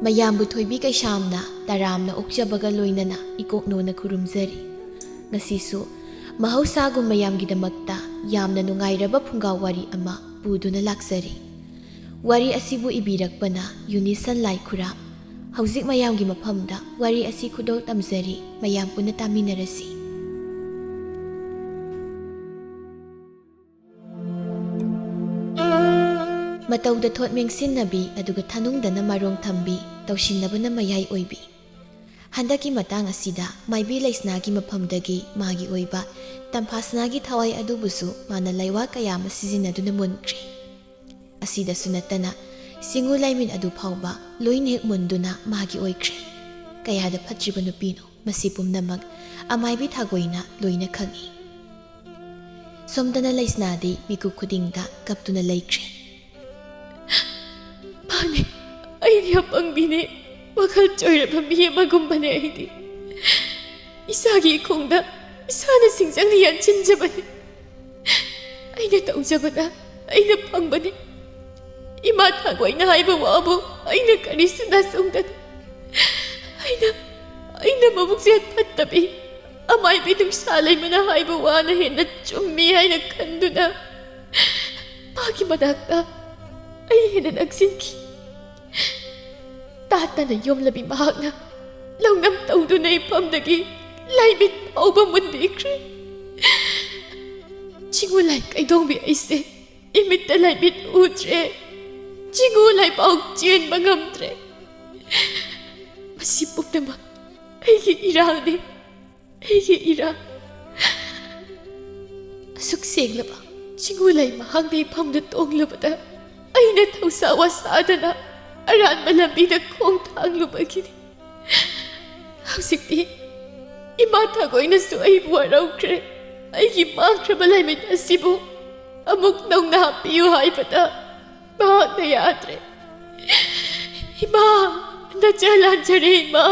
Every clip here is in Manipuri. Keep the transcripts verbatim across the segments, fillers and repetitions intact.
ꯃꯌꯥꯝꯕꯨ ꯊꯣꯏꯕꯤ ꯀꯩꯁꯥꯝꯅ ꯇꯔꯥꯝꯅ ꯑꯣꯛꯆꯕꯒ ꯂꯣꯏꯅꯅ ꯏꯀꯣꯛꯅꯣꯅ ꯈꯨꯔꯨꯝꯖꯔꯤ꯫ ꯉꯁꯤꯁꯨ ꯃꯍꯧꯁꯥꯒꯨꯝ ꯃꯌꯥꯝꯒꯤꯗꯃꯛꯇ ꯌꯥꯝꯅ ꯅꯨꯡꯉꯥꯏꯔꯕ ꯐꯨꯡꯒꯥ ꯋꯥꯔꯤ ꯑꯃ ꯄꯨꯗꯨꯅ ꯂꯥꯛꯆꯔꯤ꯫ ꯋꯥꯔꯤ ꯑꯁꯤꯕꯨ ꯏꯕꯤꯔꯛꯄꯅ ꯌꯨꯅꯤꯁꯟ ꯂꯥꯏꯈꯨꯔꯥꯝ꯫ ꯍꯧꯖꯤꯛ ꯃꯌꯥꯝꯒꯤ ꯃꯐꯝꯗ ꯋꯥꯔꯤ ꯑꯁꯤ ꯈꯨꯗꯣꯜ ꯇꯝꯖꯔꯤ, ꯃꯌꯥꯝ ꯄꯨꯟꯅ ꯇꯥꯃꯤꯟꯅꯔꯁꯤ꯫ ꯃꯇꯧꯗ ꯊꯣꯠ ꯃꯦꯡꯁꯤꯟꯅꯕꯤ, ꯑꯗꯨꯒ ꯊꯅꯨꯡꯗꯅ ꯃꯔꯣꯡ ꯊꯝꯕꯤ, ꯇꯧꯁꯤꯟꯅꯕꯅ ꯃꯌꯥꯏ ꯑꯣꯏꯕꯤ꯫ ꯍꯟꯗꯛꯀꯤ ꯃꯇꯥꯡ ꯑꯁꯤꯗ ꯃꯥꯏꯕꯤ ꯂꯩꯁꯅꯥꯒꯤ ꯃꯐꯝꯗꯒꯤ ꯃꯥꯒꯤ ꯑꯣꯏꯕ ꯇꯝꯐꯥꯁꯅꯥꯒꯤ ꯊꯋꯥꯏ ꯑꯗꯨꯕꯨꯁꯨ ꯃꯥꯅ ꯂꯩꯋꯥ ꯀꯌꯥ ꯑꯃ ꯁꯤꯖꯤꯟꯅꯗꯨꯅ ꯃꯨꯟꯈ꯭ꯔꯦ꯫ ꯑꯁꯤꯗꯁꯨ ꯅꯠꯇꯅ ꯆꯤꯡꯉꯨ ꯂꯥꯏꯃꯤꯠ ꯑꯗꯨ ꯐꯥꯎꯕ ꯂꯣꯏꯅ ꯍꯦꯛ ꯃꯨꯟꯗꯨꯅ ꯃꯥꯒꯤ ꯑꯣꯏꯈ꯭ꯔꯦ꯫ ꯀꯌꯥꯗ ꯐꯠꯇ꯭ꯔꯤꯕ ꯅꯨꯄꯤꯅꯣ! ꯃꯁꯤ ꯄꯨꯝꯅꯃꯛ ꯑꯃꯥꯏꯕꯤ ꯊꯥꯒꯣꯏꯅ ꯂꯣꯏꯅ ꯈꯪꯏ꯫ ꯁꯣꯝꯗꯅ ꯂꯩꯁꯅꯥꯗꯤ ꯃꯤꯀꯨꯞ ꯈꯨꯗꯤꯡꯗ ꯀꯞꯇꯨꯅ ꯂꯩꯈ꯭ꯔꯦ꯫ ꯃꯥꯅꯦ, ꯑꯩꯗꯤ ꯑꯄꯪꯕꯤꯅꯦ, ꯋꯥꯈꯜ ꯆꯣꯏꯔꯕ ꯃꯤ ꯑꯃꯒꯨꯝꯕꯅꯦ ꯑꯩꯗꯤ꯫ ꯏꯁꯥꯒꯤ ꯏꯈꯣꯡꯗ ꯏꯁꯥꯅ ꯁꯤꯡꯖꯪꯅ ꯌꯥꯟꯁꯤꯟꯖꯕꯅꯤ꯫ ꯑꯩꯅ ꯇꯧꯖꯕꯅ ꯑꯩꯅ ꯐꯪꯕꯅꯤ꯫ ꯏꯃꯥ ꯊꯥꯒꯣꯏꯅ ꯍꯥꯏꯕ ꯋꯥꯕꯨ ꯑꯩꯅ ꯀꯔꯤꯁꯨ ꯅꯥꯆꯣꯡꯗꯅ, ꯑꯩꯅ, ꯑꯩꯅ ꯃꯕꯨꯛꯆꯦꯜ ꯐꯠꯇꯕꯤ, ꯑꯃꯥꯏꯕꯤ ꯅꯨꯡꯁꯥ ꯂꯩꯃꯅ ꯍꯥꯏꯕ ꯋꯥꯅ ꯍꯦꯟꯅ ꯆꯨꯝꯃꯤ ꯍꯥꯏꯅ ꯈꯟꯗꯨꯅ ꯃꯥꯒꯤ ꯃꯅꯥꯛꯇ ꯑꯩ ꯍꯦꯟꯅ ꯅꯛꯁꯤꯟꯈꯤ꯫ ꯇꯥꯠꯇꯅ ꯌꯣꯝꯂꯕꯤ ꯃꯍꯥꯛꯅ ꯂꯧꯅꯝ ꯇꯧꯗꯨꯅ ꯏꯐꯝꯗꯒꯤ ꯂꯥꯏꯃꯤꯠ ꯐꯥꯎꯕ ꯃꯨꯟꯕꯤꯈ꯭ꯔꯦ꯫ ꯆꯤꯡꯉꯨ ꯂꯥꯏ ꯀꯩꯗꯣꯡꯕꯤ ꯑꯩꯁꯦ ꯏꯃꯤꯠꯇ ꯂꯥꯏꯃꯤꯠ ꯎꯗ꯭ꯔꯦ, ꯆꯤꯡꯉꯨ ꯂꯥꯏꯐꯥꯎ ꯆꯦꯟꯕ ꯉꯝꯗ꯭ꯔꯦ꯫ ꯃꯁꯤ ꯄꯨꯝꯅꯃꯛ ꯑꯩꯒꯤ ꯏꯔꯥꯜꯅꯤ, ꯑꯩꯒꯤ ꯏꯔꯥꯜ꯫ ꯑꯁꯨꯛ ꯁꯦꯡꯂꯕ ꯆꯤꯡꯉꯨ ꯂꯥꯏ ꯃꯍꯥꯛꯅ ꯏꯐꯝꯗ ꯇꯣꯡꯂꯨꯕꯗ ꯑꯩꯅ ꯊꯧꯁꯥ ꯋꯥꯁꯥꯗꯅ ꯑꯔꯥꯟꯕ ꯂꯝꯕꯤꯗ ꯈꯣꯡ ꯊꯥꯡꯂꯨꯕꯒꯤꯅꯤ꯫ ꯍꯧꯖꯤꯛꯇꯤ ꯏꯃꯥ ꯊꯥꯒꯣꯏꯅꯁꯨ ꯑꯩꯕꯨ ꯋꯥꯔꯧꯈ꯭ꯔꯦ꯫ ꯑꯩꯒꯤ ꯃꯥꯡꯈ꯭ꯔꯕ ꯂꯥꯏꯃꯤꯠ ꯑꯁꯤꯕꯨ ꯑꯃꯨꯛ ꯅꯧꯅ ꯍꯥꯞꯄꯤꯌꯨ ꯍꯥꯏꯕꯗ ꯃꯍꯥꯛꯅ ꯌꯥꯗ꯭ꯔꯦ꯫ ꯏꯃꯥ, ꯅꯆꯥ ꯂꯥꯟꯖꯔꯦ ꯏꯃꯥ,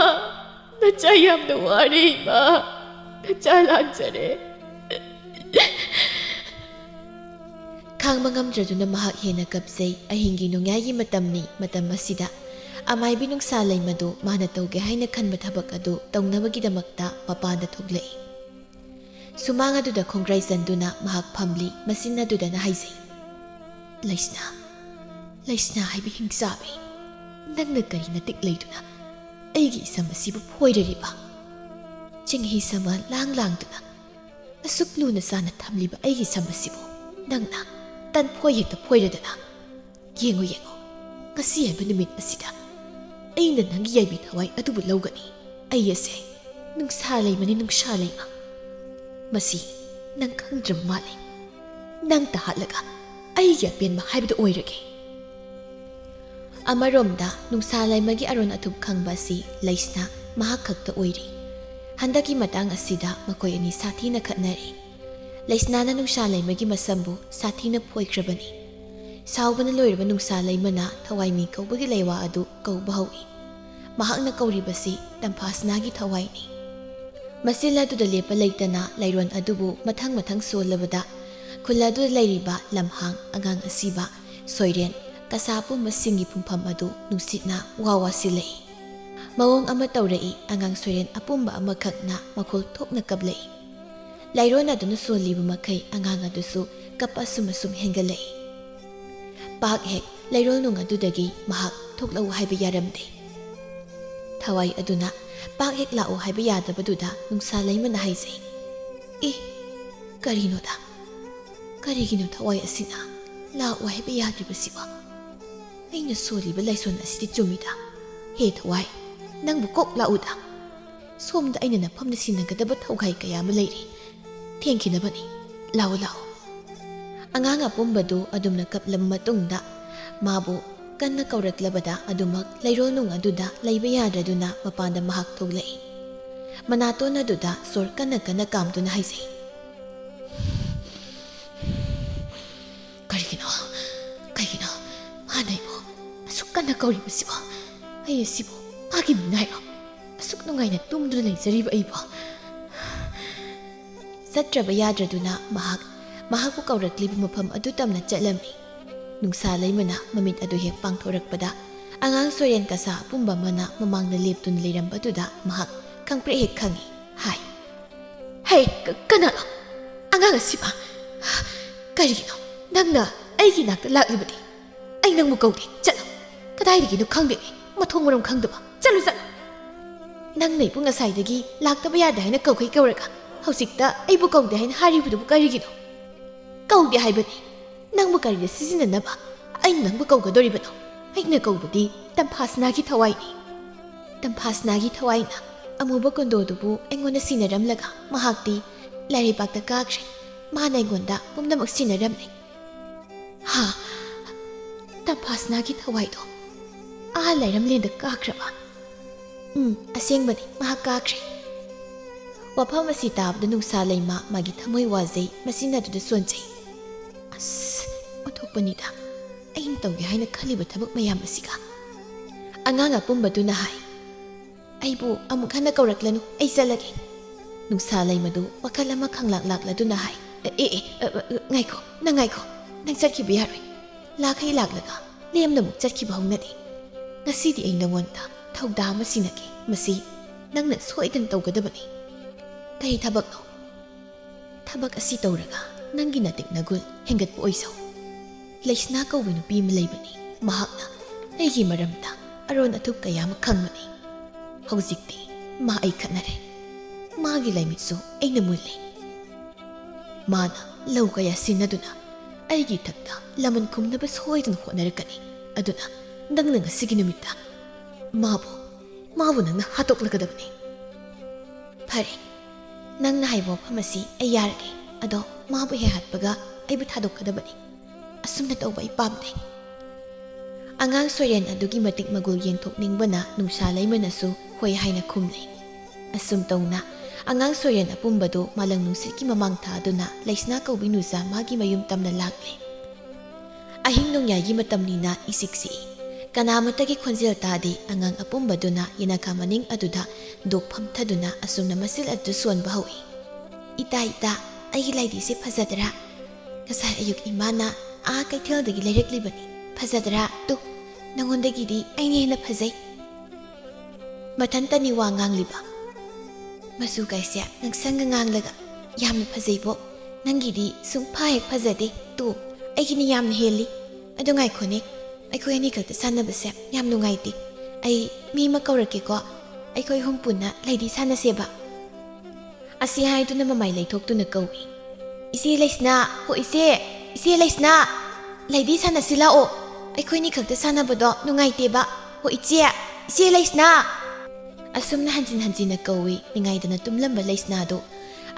ꯅꯆꯥ ꯌꯥꯝꯅ ꯋꯥꯔꯦ ꯏꯃꯥ, ꯅꯆꯥ ꯂꯥꯟꯖꯔꯦ꯫ ꯈꯥꯡꯕ ꯉꯝꯗ꯭ꯔꯗꯨꯅ ꯃꯍꯥꯛ ꯍꯦꯟꯅ ꯀꯞꯆꯩ꯫ ꯑꯍꯤꯡꯒꯤ ꯅꯣꯡꯌꯥꯏꯒꯤ ꯃꯇꯝꯅꯤ꯫ ꯃꯇꯝ ꯑꯁꯤꯗ ꯑꯃꯥꯏꯕꯤ ꯅꯨꯡꯁꯥ ꯂꯩꯃꯗꯨ ꯃꯥꯅ ꯇꯧꯒꯦ ꯍꯥꯏꯅ ꯈꯟꯕ ꯊꯕꯛ ꯑꯗꯨ ꯇꯧꯅꯕꯒꯤꯗꯃꯛꯇ ꯃꯄꯥꯟꯗ ꯊꯣꯛꯂꯛꯏ꯫ ꯁꯨꯃꯥꯡ ꯑꯗꯨꯗ ꯈꯣꯡꯒ꯭ꯔꯥꯏ ꯆꯟꯗꯨꯅ ꯃꯍꯥꯛ ꯐꯝꯂꯤ꯫ ꯃꯆꯤꯟ ꯑꯗꯨꯗꯅ ꯍꯥꯏꯖꯩ, "ꯂꯩꯁꯅꯥ, ꯂꯩꯁꯅꯥ ꯍꯥꯏꯕꯤ ꯍꯤꯡꯆꯥꯕꯤ, ꯅꯪꯅ ꯀꯔꯤ ꯅꯇꯤꯛ ꯂꯩꯗꯨꯅ ꯑꯩꯒꯤ ꯏꯁꯝ ꯑꯁꯤꯕꯨ ꯐꯣꯏꯔꯔꯤꯕ? ꯆꯤꯡꯍꯤ ꯁꯃ ꯂꯥꯡ ꯂꯥꯡꯗꯨꯅ ꯑꯁꯨꯛ ꯂꯨꯅ ꯆꯥꯅ ꯊꯝꯂꯤꯕ ꯑꯩꯒꯤ ꯁꯝ ꯑꯁꯤꯕꯨ ꯅꯪꯅ ꯇꯟꯐꯣꯏ ꯍꯦꯛꯇ ꯐꯣꯏꯔꯗꯅ? ꯌꯦꯡꯉꯨ, ꯌꯦꯡꯉꯨ, ꯉꯁꯤ ꯍꯥꯏꯕ ꯅꯨꯃꯤꯠ ꯑꯁꯤꯗ ꯑꯩꯅ ꯅꯪꯒꯤ ꯌꯥꯏꯕꯤ ꯊꯋꯥꯏ ꯑꯗꯨꯕꯨ ꯂꯧꯒꯅꯤ꯫ ꯑꯩ ꯑꯁꯦ ꯅꯨꯡꯁꯥ ꯂꯩꯃꯅꯤ, ꯅꯨꯡꯁꯥ ꯂꯩꯃ꯫ ꯃꯁꯤ ꯅꯪ ꯈꯪꯗ꯭ꯔꯕ ꯃꯥꯜꯂꯦ꯫ ꯅꯪ ꯇꯍꯥꯠꯂꯒ ꯑꯩꯒꯤ ꯑꯄꯦꯟꯕ ꯍꯥꯏꯕꯗꯨ ꯑꯣꯏꯔꯒꯦ꯫" ꯑꯃꯔꯣꯝꯗ ꯅꯨꯡꯁꯥ ꯂꯩꯃꯒꯤ ꯑꯔꯣꯟ ꯑꯊꯨꯞ ꯈꯪꯕ ꯑꯁꯤ ꯂꯩꯁꯅꯥ ꯃꯍꯥꯛ ꯈꯛꯇ ꯑꯣꯏꯔꯤ꯫ ꯍꯟꯗꯛꯀꯤ ꯃꯇꯥꯡ ꯑꯁꯤꯗ ꯃꯈꯣꯏ ꯑꯅꯤ ꯁꯥꯊꯤꯅ ꯈꯠꯅꯔꯦ꯫ ꯂꯩꯁꯅꯥꯅ ꯅꯨꯡꯁꯥ ꯂꯩꯃꯒꯤ ꯃꯁꯝꯕꯨ ꯁꯥꯊꯤꯅ ꯐꯣꯏꯈ꯭ꯔꯕꯅꯤ꯫ ꯁꯥꯎꯕꯅ ꯂꯣꯏꯔꯕ ꯅꯨꯡꯁꯥ ꯂꯩꯃꯅ ꯊꯋꯥꯏꯃꯤ ꯀꯧꯕꯒꯤ ꯂꯩꯋꯥ ꯑꯗꯨ ꯀꯧꯕ ꯍꯧꯏ꯫ ꯃꯍꯥꯛꯅ ꯀꯧꯔꯤꯕꯁꯤ ꯇꯝꯐꯥꯁꯅꯥꯒꯤ ꯊꯋꯥꯏꯅꯤ꯫ ꯃꯆꯤꯜ ꯑꯗꯨꯗ ꯂꯦꯞꯄ ꯂꯩꯇꯅ ꯂꯩꯔꯣꯟ ꯑꯗꯨꯕꯨ ꯃꯊꯪ ꯃꯊꯪ ꯁꯣꯜꯂꯕꯗ, ꯈꯨꯜ ꯑꯗꯨꯗ ꯂꯩꯔꯤꯕ ꯂꯝꯍꯥꯡ, ꯑꯉꯥꯡ ꯑꯁꯤꯕ, ꯁꯣꯏꯔꯦꯟ, ꯀꯁꯥ ꯄꯨꯝꯕꯁꯤꯡꯒꯤ ꯐꯨꯝꯐꯝ ꯑꯗꯨ ꯅꯨꯡꯁꯤꯠꯅ ꯋꯥ ꯋꯥ ꯁꯤꯜꯂꯛꯏ꯫ ꯃꯑꯣꯡ ꯑꯃ ꯇꯧꯔꯛꯏ, ꯑꯉꯥꯡ ꯁꯣꯏꯔꯦꯟ ꯑꯄꯨꯝꯕ ꯑꯃꯈꯛꯅ ꯃꯈꯣꯜ ꯊꯣꯛꯅ ꯀꯞꯂꯛꯏ꯫ ꯂꯩꯔꯣꯟ ꯑꯗꯨꯅ ꯁꯣꯜꯂꯤꯕ ꯃꯈꯩ ꯑꯉꯥꯡ ꯑꯗꯨꯁꯨ ꯀꯞ ꯑꯁꯨꯝ ꯑꯁꯨꯝ ꯍꯦꯟꯒꯠꯂꯛꯏ꯫ ꯄꯥꯛ ꯍꯦꯛ ꯂꯩꯔꯣꯜ ꯅꯨꯡ ꯑꯗꯨꯗꯒꯤ ꯃꯍꯥꯛ ꯊꯣꯛꯂꯛꯎ ꯍꯥꯏꯕ ꯌꯥꯔꯝꯗꯦ꯫ ꯊꯋꯥꯏ ꯑꯗꯨꯅ ꯄꯥꯛ ꯍꯦꯛ ꯂꯥꯛꯎ ꯍꯥꯏꯕ ꯌꯥꯗꯕꯗꯨꯗ ꯅꯨꯡꯁꯥ ꯂꯩꯃꯅ ꯍꯥꯏꯖꯩ, "ꯑꯦ, ꯀꯔꯤꯅꯣꯗ? ꯀꯔꯤꯒꯤꯅꯣ ꯊꯋꯥꯏ ꯑꯁꯤꯅ ꯂꯥꯛꯎ ꯍꯥꯏꯕ ꯌꯥꯗ꯭ꯔꯤꯕꯁꯤꯕꯣ? ꯑꯩꯅ ꯁꯣꯜꯂꯤꯕ ꯂꯥꯏꯁꯣꯟ ꯑꯁꯤꯗꯤ ꯆꯨꯝꯃꯤꯗ꯫ ꯍꯦ ꯊꯋꯥꯏ, ꯅꯪꯕꯨ ꯀꯣꯛ ꯂꯥꯛꯎꯗ꯫ ꯁꯣꯝꯗ ꯑꯩꯅ ꯅꯐꯝꯗ ꯁꯤꯟꯅꯒꯗꯕ ꯊꯧꯒꯥꯏ ꯀꯌꯥ ꯑꯃ ꯂꯩꯔꯤ꯫ ꯊꯦꯡꯈꯤꯅꯕꯅꯤ꯫ ꯂꯥꯛꯑꯣ, ꯂꯥꯛꯑꯣ꯫" ꯑꯉꯥꯡ ꯑꯄꯨꯝꯕꯗꯨ ꯑꯗꯨꯝꯅ ꯀꯞꯂꯕ ꯃꯇꯨꯡꯗ ꯃꯥꯕꯨ ꯀꯟꯅ ꯀꯧꯔꯛꯂꯕꯗ ꯑꯗꯨꯃꯛ ꯂꯩꯔꯣꯜ ꯅꯨꯡ ꯑꯗꯨꯗ ꯂꯩꯕ ꯌꯥꯗ꯭ꯔꯗꯨꯅ ꯃꯄꯥꯟꯗ ꯃꯍꯥꯛ ꯊꯣꯛꯂꯛꯏ꯫ ꯃꯅꯥꯇꯣꯟ ꯑꯗꯨꯗ ꯁꯣꯔ ꯀꯟꯅ ꯀꯟꯅ ꯀꯥꯝꯗꯨꯅ ꯍꯥꯏꯖꯩ, "ꯀꯔꯤꯒꯤꯅꯣ? ꯀꯔꯤꯒꯤꯅꯣ ꯃꯥꯅ ꯑꯩꯕꯨ ꯑꯁꯨꯛ ꯀꯟꯅ ꯀꯧꯔꯤꯕꯁꯤꯕꯣ? ꯑꯩ ꯑꯁꯤꯕꯨ ꯃꯥꯒꯤ ꯃꯤꯅꯥꯏꯔꯣ? ꯑꯁꯨꯛ ꯅꯨꯡꯉꯥꯏꯅ ꯇꯨꯝꯗꯨꯅ ꯂꯩꯖꯔꯤꯕ ꯑꯩꯕꯨ?" ꯆꯠꯇ꯭ꯔꯕ ꯌꯥꯗ꯭ꯔꯗꯨꯅ ꯃꯍꯥꯛ ꯃꯍꯥꯛꯄꯨ ꯀꯧꯔꯛꯂꯤꯕ ꯃꯐꯝ ꯑꯗꯨ ꯇꯝꯅ ꯆꯠꯂꯝꯃꯤ꯫ ꯅꯨꯡꯁꯥ ꯂꯩꯃꯅ ꯃꯃꯤꯠ ꯑꯗꯨ ꯍꯦꯛ ꯄꯥꯡꯊꯣꯔꯛꯄꯗ ꯑꯉꯥꯡ ꯁꯣꯏꯔꯦꯟ ꯀꯁꯥ ꯑꯄꯨꯝꯕ ꯑꯃꯅ ꯃꯃꯥꯡꯗ ꯂꯦꯞꯇꯨꯅ ꯂꯩꯔꯝꯕꯗꯨꯗ ꯃꯍꯥꯛ ꯈꯪꯄ꯭ꯔꯦꯛ ꯍꯦꯛ ꯈꯪꯏ꯫ ꯍꯥꯏ, "ꯍꯦ, ꯀ-, ꯀꯅꯥꯅꯣ? ꯑꯉꯥꯡ ꯑꯁꯤꯕ? ꯀꯔꯤꯒꯤꯅꯣ ꯅꯪꯅ ꯑꯩꯒꯤ ꯅꯥꯛꯇ ꯂꯥꯛꯂꯤꯕꯗꯤ? ꯑꯩ ꯅꯪꯕꯨ ꯀꯧꯗꯦ, ꯆꯠꯂꯣ꯫ ꯀꯗꯥꯏꯗꯒꯤꯅꯣ ꯈꯪꯗꯦꯅꯦ, ꯃꯊꯣꯡ ꯃꯔꯝ ꯈꯪꯗꯕ꯫ ꯆꯠꯂꯨ, ꯆꯠꯂꯨ꯫ ꯅꯪꯅ ꯑꯩꯕꯨ ꯉꯁꯥꯏꯗꯒꯤ ꯂꯥꯛꯇꯕ ꯌꯥꯗꯦ ꯍꯥꯏꯅ ꯀꯧꯈꯩ ꯀꯧꯔꯒ ꯍꯧꯖꯤꯛꯇ ꯑꯩꯕꯨ ꯀꯧꯗꯦ ꯍꯥꯏꯅ ꯍꯥꯏꯔꯤꯕꯗꯨꯕꯨ ꯀꯔꯤꯒꯤꯅꯣ?" "ꯀꯧꯗꯦ ꯍꯥꯏꯕꯅꯤ꯫ ꯅꯪꯕꯨ ꯀꯔꯤꯗ ꯁꯤꯖꯤꯟꯅꯅꯕ ꯑꯩꯅ ꯅꯪꯕꯨ ꯀꯧꯒꯗꯧꯔꯤꯕꯅꯣ? ꯑꯩꯅ ꯀꯧꯕꯗꯤ ꯇꯝꯐꯥꯁꯅꯥꯒꯤ ꯊꯋꯥꯏꯅꯤ꯫ ꯇꯝꯐꯥꯁꯅꯥꯒꯤ ꯊꯋꯥꯏꯅ ꯑꯃꯨꯕ ꯀꯨꯟꯗꯣꯗꯨꯕꯨ ꯑꯩꯉꯣꯟꯗ ꯁꯤꯟꯅꯔꯝꯂꯒ ꯃꯍꯥꯛꯇꯤ ꯂꯥꯏꯔꯩꯕꯥꯛꯇ ꯀꯥꯈ꯭ꯔꯦ꯫ ꯃꯥꯅ ꯑꯩꯉꯣꯟꯗ ꯄꯨꯝꯅꯃꯛ ꯁꯤꯟꯅꯔꯝꯂꯦ꯫" "ꯍꯥ? ꯇꯝꯐꯥꯁꯅꯥꯒꯤ ꯊꯋꯥꯏꯗꯣ ꯑꯥ ꯂꯥꯏꯔꯝꯂꯦꯟꯗ ꯀꯥꯈ꯭ꯔꯕ?" "ꯎꯝ, ꯑꯁꯦꯡꯕꯅꯤ, ꯃꯍꯥꯛ ꯀꯥꯈ꯭ꯔꯦ꯫" ꯋꯥꯐꯝ ꯑꯁꯤ ꯇꯥꯕꯗ ꯅꯨꯡꯁꯥ ꯂꯩꯃ ꯃꯥꯒꯤ ꯊꯃꯣꯏ ꯋꯥꯖꯩ, ꯃꯆꯤꯟ ꯑꯗꯨꯗ ꯁꯣꯟꯖꯩ꯫ "ꯑꯁ, ꯑꯣꯟꯊꯣꯛꯄꯅꯤꯗ, ꯑꯩꯅ ꯇꯧꯒꯦ ꯍꯥꯏꯅ ꯈꯜꯂꯤꯕ ꯊꯕꯛ ꯃꯌꯥꯝ ꯑꯁꯤꯒ꯫" ꯑꯉꯥꯡ ꯑꯄꯨꯝꯕꯗꯨꯅ ꯍꯥꯏ, "ꯑꯩꯕꯨ ꯑꯃꯨꯛ ꯍꯟꯅ ꯀꯧꯔꯛꯂꯅꯨ, ꯑꯩ ꯆꯠꯂꯒꯦ꯫" ꯅꯨꯡꯁꯥ ꯂꯩꯃꯗꯨ ꯋꯥꯈꯜ ꯑꯃ ꯈꯪꯂꯥꯛ ꯂꯥꯛꯂꯗꯨꯅ ꯍꯥꯏ, "ꯑꯦ, ꯑꯦ, ꯑꯦ, ꯑ, ꯑ, ꯉꯥꯏꯈꯣ, ꯅꯪ ꯉꯥꯏꯈꯣ, ꯅꯪ ꯆꯠꯈꯤꯕ ꯌꯥꯔꯣꯏ꯫ ꯂꯥꯛꯈꯩ ꯂꯥꯛꯂꯒ ꯂꯦꯝꯅ ꯑꯃꯨꯛ ꯆꯠꯈꯤꯕ ꯍꯧꯅꯗꯦ꯫ ꯉꯁꯤꯗꯤ ꯑꯩ ꯅꯉꯣꯟꯗ ꯊꯧꯗꯥ ꯑꯃ ꯁꯤꯟꯅꯒꯦ, ꯃꯁꯤ ꯅꯪꯅ ꯁꯣꯏꯗꯅ ꯇꯧꯒꯗꯕꯅꯤ꯫" "ꯀꯔꯤ ꯊꯕꯛꯅꯣ?" "ꯊꯕꯛ ꯑꯁꯤ ꯇꯧꯔꯒ ꯅꯪꯒꯤ ꯅꯇꯤꯛ ꯅꯒꯨꯜ ꯍꯦꯟꯒꯠꯄ ꯑꯣꯏꯖꯧ꯫ ꯂꯩꯁꯅꯥ ꯀꯧꯕ ꯅꯨꯄꯤ ꯑꯃ ꯂꯩꯕꯅꯤ, ꯃꯍꯥꯛꯅ ꯑꯩꯒꯤ ꯃꯔꯝꯗ ꯑꯔꯣꯟ ꯑꯊꯨꯞ ꯀꯌꯥ ꯑꯃ ꯈꯪꯕꯅꯤ꯫ ꯍꯧꯖꯤꯛꯇꯤ ꯃꯥ ꯑꯩ ꯈꯠꯅꯔꯦ꯫ ꯃꯥꯒꯤ ꯂꯥꯏꯃꯤꯠꯁꯨ ꯑꯩꯅ ꯃꯨꯜꯂꯦ꯫ ꯃꯥꯅ ꯂꯧ ꯀꯌꯥ ꯁꯤꯟꯅꯗꯨꯅ ꯑꯩꯒꯤ ꯏꯊꯛꯇ ꯂꯃꯟ ꯈꯨꯝꯅꯕ ꯁꯣꯏꯗꯅ ꯍꯣꯠꯅꯔꯛꯀꯅꯤ꯫ ꯑꯗꯨꯅ ꯅꯪꯅ ꯉꯁꯤꯒꯤ ꯅꯨꯃꯤꯠꯇ ꯃꯥꯕꯨ, ꯃꯥꯕꯨ ꯅꯪꯅ ꯍꯥꯠꯇꯣꯛꯂꯒꯗꯕꯅꯤ꯫" "ꯐꯔꯦ, ꯅꯪꯅ ꯍꯥꯏꯕ ꯋꯥꯐꯝ ꯑꯁꯤ ꯑꯩ ꯌꯥꯔꯒꯦ꯫ ꯑꯗꯣ ꯃꯥꯕꯨ ꯍꯦꯛ ꯍꯥꯠꯄꯒ ꯑꯩꯕꯨ ꯊꯥꯗꯣꯛꯀꯗꯕꯅꯤ꯫ ꯑꯁꯨꯝꯅ ꯇꯧꯕ ꯑꯩ ꯄꯥꯝꯗꯦ꯫" ꯑꯉꯥꯡ ꯁꯣꯏꯔꯦꯟ ꯑꯗꯨꯒꯤ ꯃꯇꯤꯛ ꯃꯒꯨꯜ ꯌꯦꯡꯊꯣꯛꯅꯤꯡꯕꯅ ꯅꯨꯡꯁꯥ ꯂꯩꯃꯅꯁꯨ ꯍꯣꯏ ꯍꯥꯏꯅ ꯈꯨꯝꯂꯦ꯫ ꯑꯁꯨꯝ ꯇꯧꯅ ꯑꯉꯥꯡ ꯁꯣꯏꯔꯦꯟ ꯑꯄꯨꯝꯕꯗꯨ ꯃꯥꯂꯪ ꯅꯨꯡꯁꯤꯠꯀꯤ ꯃꯃꯥꯡ ꯊꯥꯗꯨꯅ ꯂꯩꯁꯅꯥ ꯀꯧꯕꯤ ꯅꯨꯖꯥ ꯃꯥꯒꯤ ꯃꯌꯨꯝ ꯇꯝꯅ ꯂꯥꯛꯂꯦ꯫ ꯑꯍꯤꯡ ꯅꯣꯡꯌꯥꯏꯒꯤ ꯃꯇꯝꯅꯤꯅ ꯏꯆꯤꯛ ꯆꯤꯛꯏ꯫ ꯀꯅꯥꯃꯠꯇꯒꯤ ꯈꯣꯟꯖꯦꯜ ꯇꯥꯗꯦ꯫ ꯑꯉꯥꯡ ꯑꯄꯨꯝꯕꯗꯨꯅ ꯌꯦꯅꯈꯥ ꯃꯅꯤꯡ ꯑꯗꯨꯗ ꯗꯣꯛ ꯐꯝꯊꯗꯨꯅ ꯑꯁꯨꯝꯅ ꯃꯆꯤꯜ ꯑꯗꯨ ꯁꯣꯟꯕ ꯍꯧꯏ꯫ "ꯏꯇꯥ, ꯏꯇꯥ, ꯑꯩꯒꯤ ꯂꯥꯏꯙꯤꯁꯦ ꯐꯖꯗ꯭ꯔꯥ? ꯉꯁꯥꯏ ꯑꯌꯨꯛ ꯏꯃꯥꯅ ꯑꯥ ꯀꯩꯊꯦꯜꯗꯒꯤ ꯂꯩꯔꯛꯂꯤꯕꯅꯤ꯫ ꯐꯖꯗ꯭ꯔꯥ? ꯇꯨ, ꯅꯪꯉꯣꯟꯗꯒꯤꯗꯤ ꯑꯩꯅ ꯍꯦꯟꯅ ꯐꯖꯩ꯫ ꯃꯊꯟꯇꯅꯤ ꯋꯥ ꯉꯥꯡꯂꯤꯕ꯫ ꯃꯆꯨ ꯀꯥꯏꯁꯦ ꯉꯥꯡꯁꯪꯒ ꯉꯥꯡꯂꯒ ꯌꯥꯝꯅ ꯐꯖꯩꯕꯣ꯫ ꯅꯪꯒꯤꯗꯤ ꯁꯨꯡꯐ ꯍꯦꯛ ꯐꯖꯗꯦ꯫ ꯇꯨ, ꯑꯩꯒꯤꯅ ꯌꯥꯝꯅ ꯍꯦꯜꯂꯤ꯫ ꯑꯗꯨ ꯉꯥꯏꯈꯣꯅꯦ, ꯑꯩꯈꯣꯏ ꯑꯅꯤ ꯈꯛꯇ ꯁꯥꯟꯅꯕꯁꯦ ꯌꯥꯝ ꯅꯨꯡꯉꯥꯏꯇꯦ꯫ ꯑꯩ ꯃꯤ ꯑꯃ ꯀꯧꯔꯛꯀꯦꯀꯣ꯫ ꯑꯩꯈꯣꯏ ꯑꯍꯨꯝ ꯄꯨꯟꯅ ꯂꯩꯗꯤ ꯁꯥꯟꯅꯁꯦꯕ꯫ ꯑꯁꯤ ꯍꯥꯏꯗꯨꯅ ꯃꯃꯥꯏ ꯂꯩꯊꯣꯛꯇꯨꯅ ꯀꯧꯏ꯫ "ꯏꯆꯦ ꯂꯩꯁꯅꯥ, ꯍꯣ ꯏꯆꯦ, ꯏꯆꯦ ꯂꯩꯁꯅꯥ, ꯂꯩꯗꯤ ꯁꯥꯟꯅꯁꯤ ꯂꯥꯛꯑꯣ꯫ ꯑꯩꯈꯣꯏꯅꯤ ꯈꯛꯇ ꯁꯥꯟꯅꯕꯗꯣ ꯅꯨꯡꯉꯥꯏꯇꯦꯕ꯫ ꯍꯣ ꯏꯆꯦ, ꯏꯆꯦ ꯂꯩꯁꯅꯥ!" ꯑꯁꯨꯝꯅ ꯍꯟꯖꯤꯟ ꯍꯟꯖꯤꯟꯅ ꯀꯧꯏ꯫ ꯅꯤꯡꯉꯥꯏꯗꯅ ꯇꯨꯝꯂꯝꯕ ꯂꯩꯁꯅꯥꯗꯨ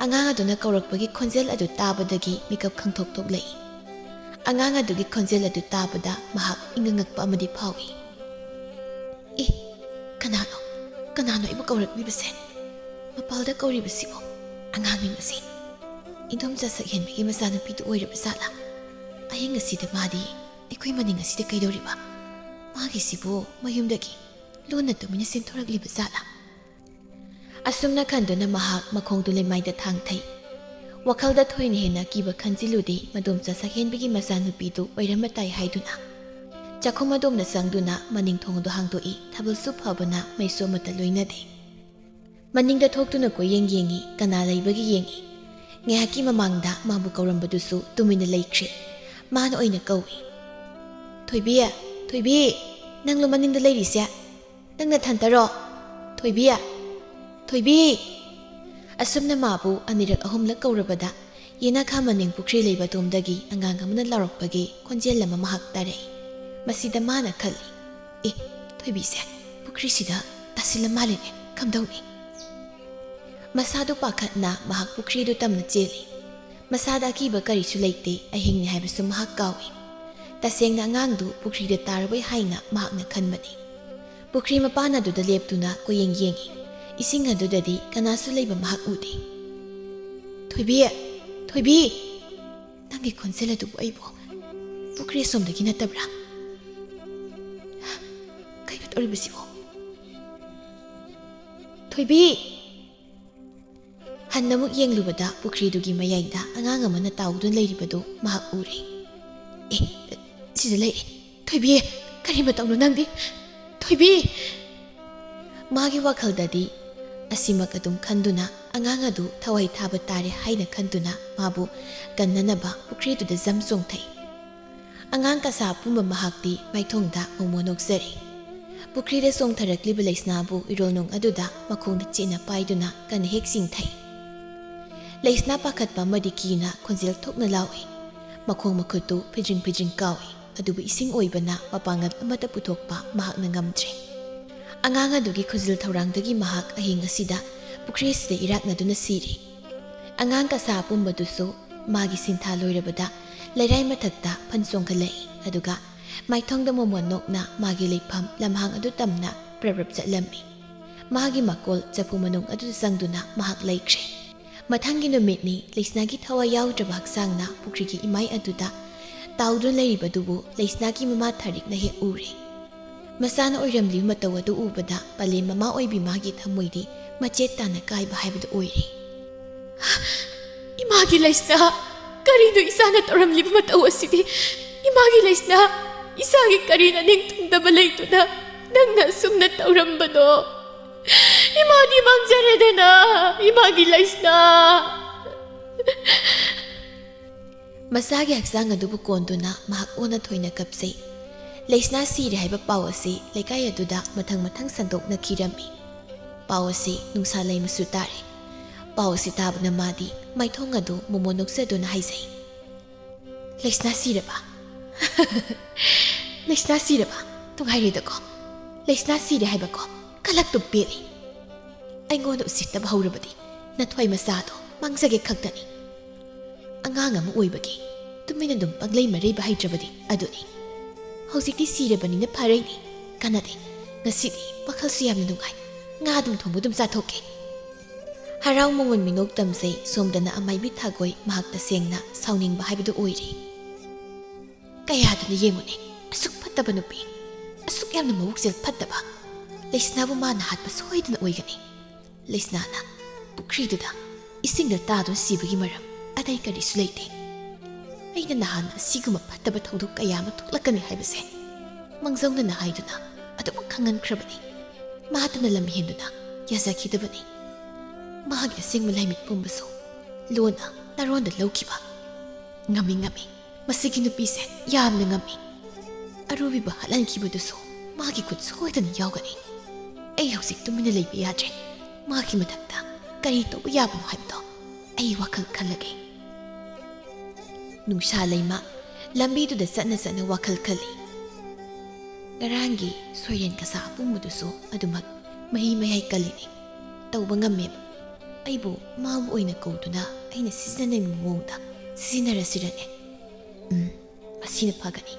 ꯑꯉꯥꯡ ꯑꯗꯨꯅ ꯀꯧꯔꯛꯄꯒꯤ ꯈꯣꯟꯖꯦꯜ ꯑꯗꯨ ꯇꯥꯕꯗꯒꯤ ꯃꯤꯀꯞ ꯈꯪꯊꯣꯛ ꯊꯣꯛꯂꯛꯏ꯫ ꯑꯉꯥꯡ ꯑꯗꯨꯒꯤ ꯈꯣꯟꯖꯦꯜ ꯑꯗꯨ ꯇꯥꯕꯗ ꯃꯍꯥꯛ ꯏꯉꯛ ꯉꯛꯄ ꯑꯃꯗꯤ ꯐꯥꯎꯏ꯫ "ꯑꯦ, ꯀꯅꯥꯅꯣ? ꯀꯅꯥꯅꯣ ꯑꯩꯕꯨ ꯀꯧꯔꯛꯂꯤꯕꯁꯦ? ꯃꯄꯥꯜꯗ ꯀꯧꯔꯤꯕꯁꯤꯕꯨ ꯑꯉꯥꯡꯅꯤ ꯃꯁꯤ꯫ ꯏꯗꯣꯝꯆꯥ ꯁꯛꯍꯦꯟꯕꯤꯒꯤ ꯃꯆꯥꯅꯨꯄꯤꯗꯨ ꯑꯣꯏꯔꯕ ꯖꯥꯠꯂꯥ? ꯑꯍꯤꯡ ꯑꯁꯤꯗ ꯃꯥꯗꯤ ꯑꯩꯈꯣꯏ ꯃꯅꯤꯡ ꯑꯁꯤꯗ ꯀꯩꯗꯧꯔꯤꯕ? ꯃꯥꯒꯤꯁꯤꯕꯨ ꯃꯌꯨꯝꯗꯒꯤ ꯂꯣꯟꯅ ꯇꯨꯃꯤꯟꯅ ꯆꯦꯟꯊꯣꯔꯛꯂꯤꯕ ꯖꯥꯠꯂꯥ?" ꯑꯁꯨꯝꯅ ꯈꯟꯗꯨꯅ ꯃꯍꯥꯛ ꯃꯈꯣꯡꯗꯨ ꯂꯩꯃꯥꯏꯗ ꯊꯥꯡꯊꯩ꯫ ꯋꯥꯈꯜꯗ ꯊꯣꯏꯅ ꯍꯦꯟꯅ ꯀꯤꯕ ꯈꯟꯖꯤꯜꯂꯨꯗꯦ, ꯃꯗꯣꯝꯆꯥ ꯁꯛꯍꯦꯟꯕꯤꯒꯤ ꯃꯆꯥꯅꯨꯄꯤꯗꯨ ꯑꯣꯏꯔꯝꯕ ꯇꯥꯏ ꯍꯥꯏꯗꯨꯅ꯫ ꯆꯥꯛꯈꯨꯝ ꯑꯗꯣꯝꯗ ꯆꯪꯗꯨꯅ ꯃꯅꯤꯡ ꯊꯣꯡꯗꯨ ꯍꯥꯡꯗꯣꯛꯏ꯫ ꯊꯥꯕꯜꯁꯨ ꯐꯕꯅ ꯃꯩꯁꯨ ꯑꯃꯠꯇ ꯂꯣꯏꯅꯗꯦ꯫ ꯃꯅꯤꯡꯗ ꯊꯣꯛꯇꯨꯅ ꯀꯣꯏꯌꯦꯡ ꯌꯦꯡꯏ, ꯀꯅꯥ ꯂꯩꯕꯒꯦ ꯌꯦꯡꯏ꯫ ꯉꯥꯏꯍꯥꯛꯀꯤ ꯃꯃꯥꯡꯗ ꯃꯥꯕꯨ ꯀꯧꯔꯝꯕꯗꯨꯁꯨ ꯇꯨꯃꯤꯟꯅ ꯂꯩꯈ꯭ꯔꯦ꯫ ꯃꯥꯅ ꯑꯣꯏꯅ ꯀꯧꯏ꯫ "ꯊꯣꯏꯕꯤ, ꯊꯣꯏꯕꯤ, ꯅꯪꯂꯣ ꯃꯅꯤꯡꯗ ꯂꯩꯔꯤꯁꯦ? ꯅꯪ ꯅꯊꯟꯇꯔꯣ? ꯊꯣꯏꯕꯤ, ꯊꯣꯏꯕꯤ!" ꯑꯁꯨꯝꯅ ꯃꯥꯕꯨ ꯑꯅꯤꯔꯛ ꯑꯍꯨꯝꯂꯛ ꯀꯧꯔꯕꯗ ꯌꯦꯅꯥꯈꯥ ꯃꯅꯤꯡ ꯄꯨꯈ꯭ꯔꯤ ꯂꯩꯕ ꯇꯣꯝꯗꯒꯤ ꯑꯉꯥꯡ ꯑꯃꯅ ꯂꯥꯎꯔꯛꯄꯒꯤ ꯈꯣꯟꯖꯦꯜ ꯑꯃ ꯃꯍꯥꯛ ꯇꯥꯔꯛꯏ꯫ ꯃꯁꯤꯗ ꯃꯥꯅ ꯈꯜꯂꯤ, "ꯑꯦ, ꯊꯣꯏꯕꯤꯁꯦ ꯄꯨꯈ꯭ꯔꯤꯁꯤꯗ ꯇꯥꯁꯤꯜꯂ ꯃꯥꯜꯂꯦꯅꯦ, ꯀꯝꯗꯧꯅꯤ?" ꯃꯁꯥꯗꯨ ꯄꯥꯈꯠꯅ ꯃꯍꯥꯛ ꯄꯨꯈ꯭ꯔꯤꯗꯨ ꯇꯝꯅ ꯆꯦꯜꯂꯤ꯫ ꯃꯁꯥꯗ ꯑꯀꯤꯕ ꯀꯔꯤꯁꯨ ꯂꯩꯇꯦ, ꯑꯍꯤꯡꯅꯤ ꯍꯥꯏꯕꯁꯨ ꯃꯍꯥꯛ ꯀꯥꯎꯏ꯫ ꯇꯁꯦꯡꯅ ꯑꯉꯥꯡꯗꯨ ꯄꯨꯈ꯭ꯔꯤꯗ ꯇꯥꯔꯕꯣꯏ ꯍꯥꯏꯅ ꯃꯍꯥꯛꯅ ꯈꯟꯕꯅꯤ꯫ ꯄꯨꯈ꯭ꯔꯤ ꯃꯄꯥꯟ ꯑꯗꯨꯗ ꯂꯦꯞꯇꯨꯅ ꯀꯣꯏꯌꯦꯡ ꯌꯦꯡꯏ꯫ ꯏꯁꯤꯡ ꯑꯗꯨꯗꯗꯤ ꯀꯅꯥꯁꯨ ꯂꯩꯕ ꯃꯍꯥꯛ ꯎꯗꯦ꯫ "ꯊꯣꯏꯕꯤ! ꯊꯣꯏꯕꯤ! ꯅꯪꯒꯤ ꯈꯣꯟꯖꯦꯜ ꯑꯗꯨꯕꯨ ꯑꯩꯕꯨ ꯄꯨꯈ꯭ꯔꯤ ꯑꯁꯣꯝꯗꯒꯤ ꯅꯠꯇꯕ꯭ꯔꯥ? ꯀꯩꯅꯣ ꯇꯧꯔꯤꯕꯁꯤꯕꯣ? ꯊꯣꯏꯕꯤ!" ꯍꯟꯅ ꯑꯃꯨꯛ ꯌꯦꯡꯂꯨꯕꯗ ꯄꯨꯈ꯭ꯔꯤꯗꯨꯒꯤ ꯃꯌꯥꯏꯗ ꯑꯉꯥꯡ ꯑꯃꯅ ꯇꯥꯎꯗꯨꯅ ꯂꯩꯔꯤꯕꯗꯨ ꯃꯍꯥꯛ ꯎꯔꯦ꯫ "ꯑꯦ, ꯁꯤꯗ ꯂꯩꯔꯦ꯫ ꯊꯣꯏꯕꯤ!" "ꯀꯔꯤ ꯃꯇꯧꯅꯣ ꯅꯪꯗꯤ, ꯊꯣꯏꯕꯤ?" ꯃꯥꯒꯤ ꯋꯥꯈꯜꯗꯗꯤ ꯑꯁꯤꯃꯛ ꯑꯗꯨꯝ ꯈꯟꯗꯨꯅ, ꯑꯉꯥꯡ ꯑꯗꯨ ꯊꯋꯥꯏ ꯊꯥꯕ ꯇꯥꯔꯦ ꯍꯥꯏꯅ ꯈꯟꯗꯨꯅ, ꯃꯥꯕꯨ ꯀꯟꯅꯅꯕ ꯄꯨꯈ꯭ꯔꯤꯗꯨꯗ ꯖꯝ ꯆꯣꯡꯊꯩ꯫ ꯑꯉꯥꯡ ꯀꯁꯥ ꯄꯨꯝꯕ ꯃꯍꯥꯛꯇꯤ ꯃꯥꯏꯊꯣꯡꯗ ꯃꯣꯃꯣ ꯅꯣꯛꯆꯔꯤ꯫ ꯄꯨꯈ꯭ꯔꯤꯗ ꯆꯣꯡꯊꯔꯛꯂꯤꯕ ꯂꯩꯁꯅꯥꯕꯨ ꯏꯔꯣꯜꯅꯨꯡ ꯑꯗꯨꯗ ꯃꯈꯣꯡꯗ ꯆꯦꯠꯅ ꯄꯥꯏꯗꯨꯅ ꯀꯟꯅ ꯍꯦꯛ ꯆꯤꯡꯊꯩ꯫ ꯂꯩꯁꯅꯥ ꯄꯥꯈꯠꯄ ꯑꯃꯗꯤ ꯀꯤꯅ ꯈꯣꯟꯖꯦꯜ ꯊꯣꯛꯅ ꯂꯥꯎꯏ꯫ ꯃꯈꯣꯡ ꯃꯈꯨꯠꯇꯨ ꯐꯤꯗ꯭ꯔꯤꯡ ꯐꯤꯗ꯭ꯔꯤꯡ ꯀꯥꯎꯏ, ꯑꯗꯨꯕꯨ ꯏꯁꯤꯡ ꯑꯣꯏꯕꯅ ꯃꯄꯥꯡꯒꯜ ꯑꯃꯠꯇ ꯄꯨꯊꯣꯛꯄ ꯃꯍꯥꯛꯅ ꯉꯝꯗ꯭ꯔꯦ꯫ ꯑꯉꯥꯡ ꯑꯗꯨꯒꯤ ꯈꯨꯖꯤꯜ ꯊꯧꯔꯥꯡꯗꯒꯤ ꯃꯍꯥꯛ ꯑꯍꯤꯡ ꯑꯁꯤꯗ ꯄꯨꯈ꯭ꯔꯤ ꯑꯁꯤꯗ ꯏꯔꯥꯛꯅꯗꯨꯅ ꯁꯤꯔꯤ꯫ ꯑꯉꯥꯡ ꯀꯁꯥ ꯑꯄꯨꯝꯕꯗꯨꯁꯨ ꯃꯥꯒꯤ ꯁꯤꯟꯊꯥ ꯂꯣꯏꯔꯕꯗ ꯂꯩꯔꯥꯏ ꯃꯊꯛꯇ ꯐꯟ ꯆꯣꯡꯈꯠꯂꯛꯏ, ꯑꯗꯨꯒ ꯃꯥꯏꯊꯣꯡꯗ ꯃꯣꯃꯣꯟ ꯅꯣꯛꯅ ꯃꯥꯒꯤ ꯂꯩꯐꯝ ꯂꯝꯍꯥꯡ ꯑꯗꯨ ꯇꯝꯅ ꯄ꯭ꯔꯞ ꯄ꯭ꯔꯞ ꯆꯠꯂꯝꯃꯤ꯫ ꯃꯥꯒꯤ ꯃꯀꯣꯜ ꯆꯐꯨ ꯃꯅꯨꯡ ꯑꯗꯨꯗ ꯆꯪꯗꯨꯅ ꯃꯍꯥꯛ ꯂꯩꯈ꯭ꯔꯦ꯫ ꯃꯊꯪꯒꯤ ꯅꯨꯃꯤꯠꯅꯤ, ꯂꯩꯁꯅꯥꯒꯤ ꯊꯋꯥꯏ ꯌꯥꯎꯗ꯭ꯔꯕ ꯍꯛꯆꯥꯡꯅ ꯄꯨꯈ꯭ꯔꯤꯒꯤ ꯏꯃꯥꯏ ꯑꯗꯨꯗ ꯇꯥꯎꯗꯨꯅ ꯂꯩꯔꯤꯕꯗꯨꯕꯨ ꯂꯩꯁꯅꯥꯒꯤ ꯃꯃꯥ ꯊꯥꯔꯤꯛꯅ ꯍꯦꯛ ꯎꯔꯦ꯫ ꯃꯆꯥꯅ ꯑꯣꯏꯔꯝꯂꯤꯕ ꯃꯇꯧ ꯑꯗꯨ ꯎꯕꯗ ꯄꯂꯦꯝ ꯃꯃꯥ ꯑꯣꯏꯕꯤ ꯃꯥꯒꯤ ꯊꯃꯣꯏꯗꯤ ꯃꯆꯦꯠ ꯇꯥꯅ ꯀꯥꯏꯕ ꯍꯥꯏꯕꯗꯨ ꯑꯣꯏꯔꯦ꯫ "ꯏꯃꯥꯒꯤ ꯂꯩꯁꯅꯥ, ꯀꯔꯤꯅꯣ ꯏꯆꯥꯅ ꯇꯧꯔꯝꯂꯤꯕ ꯃꯇꯧ ꯑꯁꯤꯗꯤ? ꯏꯃꯥꯒꯤ ꯂꯩꯁꯅꯥ, ꯏꯆꯥꯒꯤ ꯀꯔꯤꯅ ꯅꯤꯡ ꯊꯨꯡꯗꯕ ꯂꯩꯗꯨꯅ ꯅꯪꯅ ꯑꯁꯨꯝꯅ ꯇꯧꯔꯝꯕꯅꯣ? ꯏꯃꯥꯗꯤ ꯃꯥꯡꯖꯔꯦꯗꯅ, ꯏꯃꯥꯒꯤ ꯂꯩꯁꯅꯥ!" ꯃꯆꯥꯒꯤ ꯍꯛꯆꯥꯡ ꯑꯗꯨꯕꯨ ꯀꯣꯟꯗꯨꯅ ꯃꯍꯥꯛ ꯑꯣꯟꯅ ꯊꯣꯏꯅ ꯀꯞꯆꯩ꯫ ꯂꯩꯁꯅꯥ ꯁꯤꯔꯦ ꯍꯥꯏꯕ ꯄꯥꯎ ꯑꯁꯤ ꯂꯩꯀꯥꯏ ꯑꯗꯨꯗ ꯃꯊꯪ ꯃꯊꯪ ꯁꯟꯗꯣꯛꯅꯈꯤꯔꯝꯃꯤ꯫ ꯄꯥꯎ ꯑꯁꯤ ꯅꯨꯡꯁꯥ ꯂꯩꯃꯁꯨ ꯇꯥꯔꯦ꯫ ꯄꯥꯎ ꯑꯁꯤ ꯇꯥꯕꯅ ꯃꯥꯗꯤ ꯃꯥꯏꯊꯣꯡ ꯑꯗꯨ ꯃꯣꯃꯣꯟ ꯅꯣꯛꯆꯗꯨꯅ ꯍꯥꯏꯖꯩ, "ꯂꯩꯁꯅꯥ ꯁꯤꯔꯕ? ꯂꯩꯁꯅꯥ ꯁꯤꯔꯕ? ꯅꯨꯡꯉꯥꯏꯔꯦꯗꯀꯣ? ꯂꯩꯁꯅꯥ ꯁꯤꯔꯦ ꯍꯥꯏꯕꯀꯣ? ꯀꯂꯛꯇꯨ ꯄꯦꯜꯂꯤ꯫ ꯑꯩꯉꯣꯟꯗ ꯎꯁꯤꯠꯇꯕ ꯍꯧꯔꯕꯗꯤ ꯅꯊ꯭ꯋꯥꯏ ꯃꯆꯥꯗꯣ ꯃꯥꯡꯖꯒꯦ ꯈꯛꯇꯅꯤ꯫ ꯑꯉꯥꯡ ꯑꯃ ꯑꯣꯏꯕꯒꯤ ꯇꯨꯃꯤꯟꯅ ꯑꯗꯨꯝ ꯄꯪꯂꯩ ꯃꯔꯩꯕ ꯍꯩꯇ꯭ꯔꯕꯗꯤ ꯑꯗꯨꯅꯤ꯫ ꯍꯧꯖꯤꯛꯇꯤ ꯁꯤꯔꯕꯅꯤꯅ ꯐꯔꯦꯅꯦ꯫ ꯀꯥꯟꯅꯗꯦ꯫ ꯉꯁꯤꯗꯤ ꯋꯥꯈꯜꯁꯨ ꯌꯥꯝꯅ ꯅꯨꯡꯉꯥꯏ꯫ ꯉꯥ ꯑꯗꯨꯝ ꯊꯣꯡꯕ ꯑꯗꯨꯝ ꯆꯥꯊꯣꯛꯀꯦ꯫" ꯍꯔꯥꯎ ꯃꯃꯣꯟ ꯃꯤꯅꯣꯛ ꯇꯝꯖꯩ꯫ ꯁꯣꯝꯗꯅ ꯑꯃꯥꯏꯕꯤ ꯊꯥꯒꯣꯏ ꯃꯍꯥꯛ ꯇꯁꯦꯡꯅ ꯁꯥꯎꯅꯤꯡꯕ ꯍꯥꯏꯕꯗꯨ ꯑꯣꯏꯔꯦ꯫ "ꯀꯌꯥꯗꯅ ꯌꯦꯡꯉꯨꯅꯦ, ꯑꯁꯨꯛ ꯐꯠꯇꯕ ꯅꯨꯄꯤ, ꯑꯁꯨꯛ ꯌꯥꯝꯅ ꯃꯕꯨꯛꯆꯦꯜ ꯐꯠꯇꯕ꯫ ꯂꯩꯁꯅꯥꯕꯨ ꯃꯥꯅ ꯍꯥꯠꯄ ꯁꯣꯏꯗꯅ ꯑꯣꯏꯒꯅꯤ꯫ ꯂꯩꯁꯅꯥꯅ ꯄꯨꯈ꯭ꯔꯤꯗꯨꯗ ꯏꯁꯤꯡꯗ ꯇꯥꯗꯨꯅ ꯁꯤꯕꯒꯤ ꯃꯔꯝ ꯑꯇꯩ ꯀꯔꯤꯁꯨ ꯂꯩꯇꯦ꯫ ꯑꯩꯅ ꯅꯍꯥꯟ ꯑꯁꯤꯒꯨꯝꯕ ꯐꯠꯇꯕ ꯊꯧꯗꯣꯛ ꯀꯌꯥ ꯑꯃ ꯊꯣꯛꯂꯛꯀꯅꯤ ꯍꯥꯏꯕꯁꯦ ꯃꯥꯡꯖꯧꯅꯅ ꯍꯥꯏꯗꯨꯅ ꯑꯗꯨꯃꯛ ꯈꯪꯍꯟꯈ꯭ꯔꯕꯅꯤ꯫ ꯃꯍꯥꯛꯇꯅ ꯂꯝ ꯍꯦꯟꯗꯨꯅ ꯌꯥꯖꯈꯤꯗꯕꯅꯤ꯫ ꯃꯍꯥꯛꯀꯤ ꯑꯁꯦꯡꯕ ꯂꯥꯏꯃꯤꯠ ꯄꯨꯝꯕꯁꯨ ꯂꯣꯟꯅ ꯅꯔꯣꯟꯗ ꯂꯧꯈꯤꯕ꯫ "ꯉꯝꯃꯤ, ꯉꯝꯃꯤ꯫ ꯃꯁꯤꯒꯤ ꯅꯨꯄꯤꯁꯦ ꯌꯥꯝꯅ ꯉꯝꯃꯤ꯫ ꯑꯔꯨꯕꯤꯕ ꯍꯥꯠꯍꯟꯈꯤꯕꯗꯨꯁꯨ ꯃꯥꯒꯤ ꯈꯨꯠ ꯁꯣꯏꯗꯅ ꯌꯥꯎꯒꯅꯤ꯫ ꯑꯩ ꯍꯧꯖꯤꯛ ꯇꯨꯃꯤꯟꯅ ꯂꯩꯕ ꯌꯥꯗ꯭ꯔꯦ꯫ ꯃꯥꯒꯤ ꯃꯊꯛꯇ ꯀꯔꯤ ꯇꯧꯕ ꯌꯥꯕꯅꯣ ꯍꯥꯏꯕꯗꯣ ꯑꯩ ꯋꯥꯈꯜ ꯈꯜꯂꯒꯦ꯫" ꯅꯨꯡꯁꯥ ꯂꯩꯃ ꯂꯝꯕꯤꯗꯨꯗ ꯆꯠꯅ ꯆꯠꯅ ꯋꯥꯈꯜ ꯈꯜꯂꯤ꯫ ꯉꯔꯥꯡꯒꯤ ꯁꯣꯏꯔꯦꯟ ꯀꯁꯥ ꯑꯄꯨꯝꯕꯗꯨꯁꯨ ꯑꯗꯨꯃꯛ ꯃꯍꯤ ꯃꯌꯥꯏ ꯀꯜꯂꯤꯅꯤ꯫ ꯇꯧꯕ ꯉꯝꯃꯦꯕ꯫ ꯑꯩꯕꯨ ꯃꯥꯕꯨ ꯑꯣꯏꯅ ꯀꯧꯗꯨꯅ ꯑꯩꯅ ꯁꯤꯖꯤꯟꯅꯅꯤꯡꯕ ꯃꯑꯣꯡꯗ ꯁꯤꯖꯤꯟꯅꯔꯁꯤꯔꯅꯦ? ꯎꯝ, ꯃꯁꯤꯅ ꯐꯒꯅꯤ꯫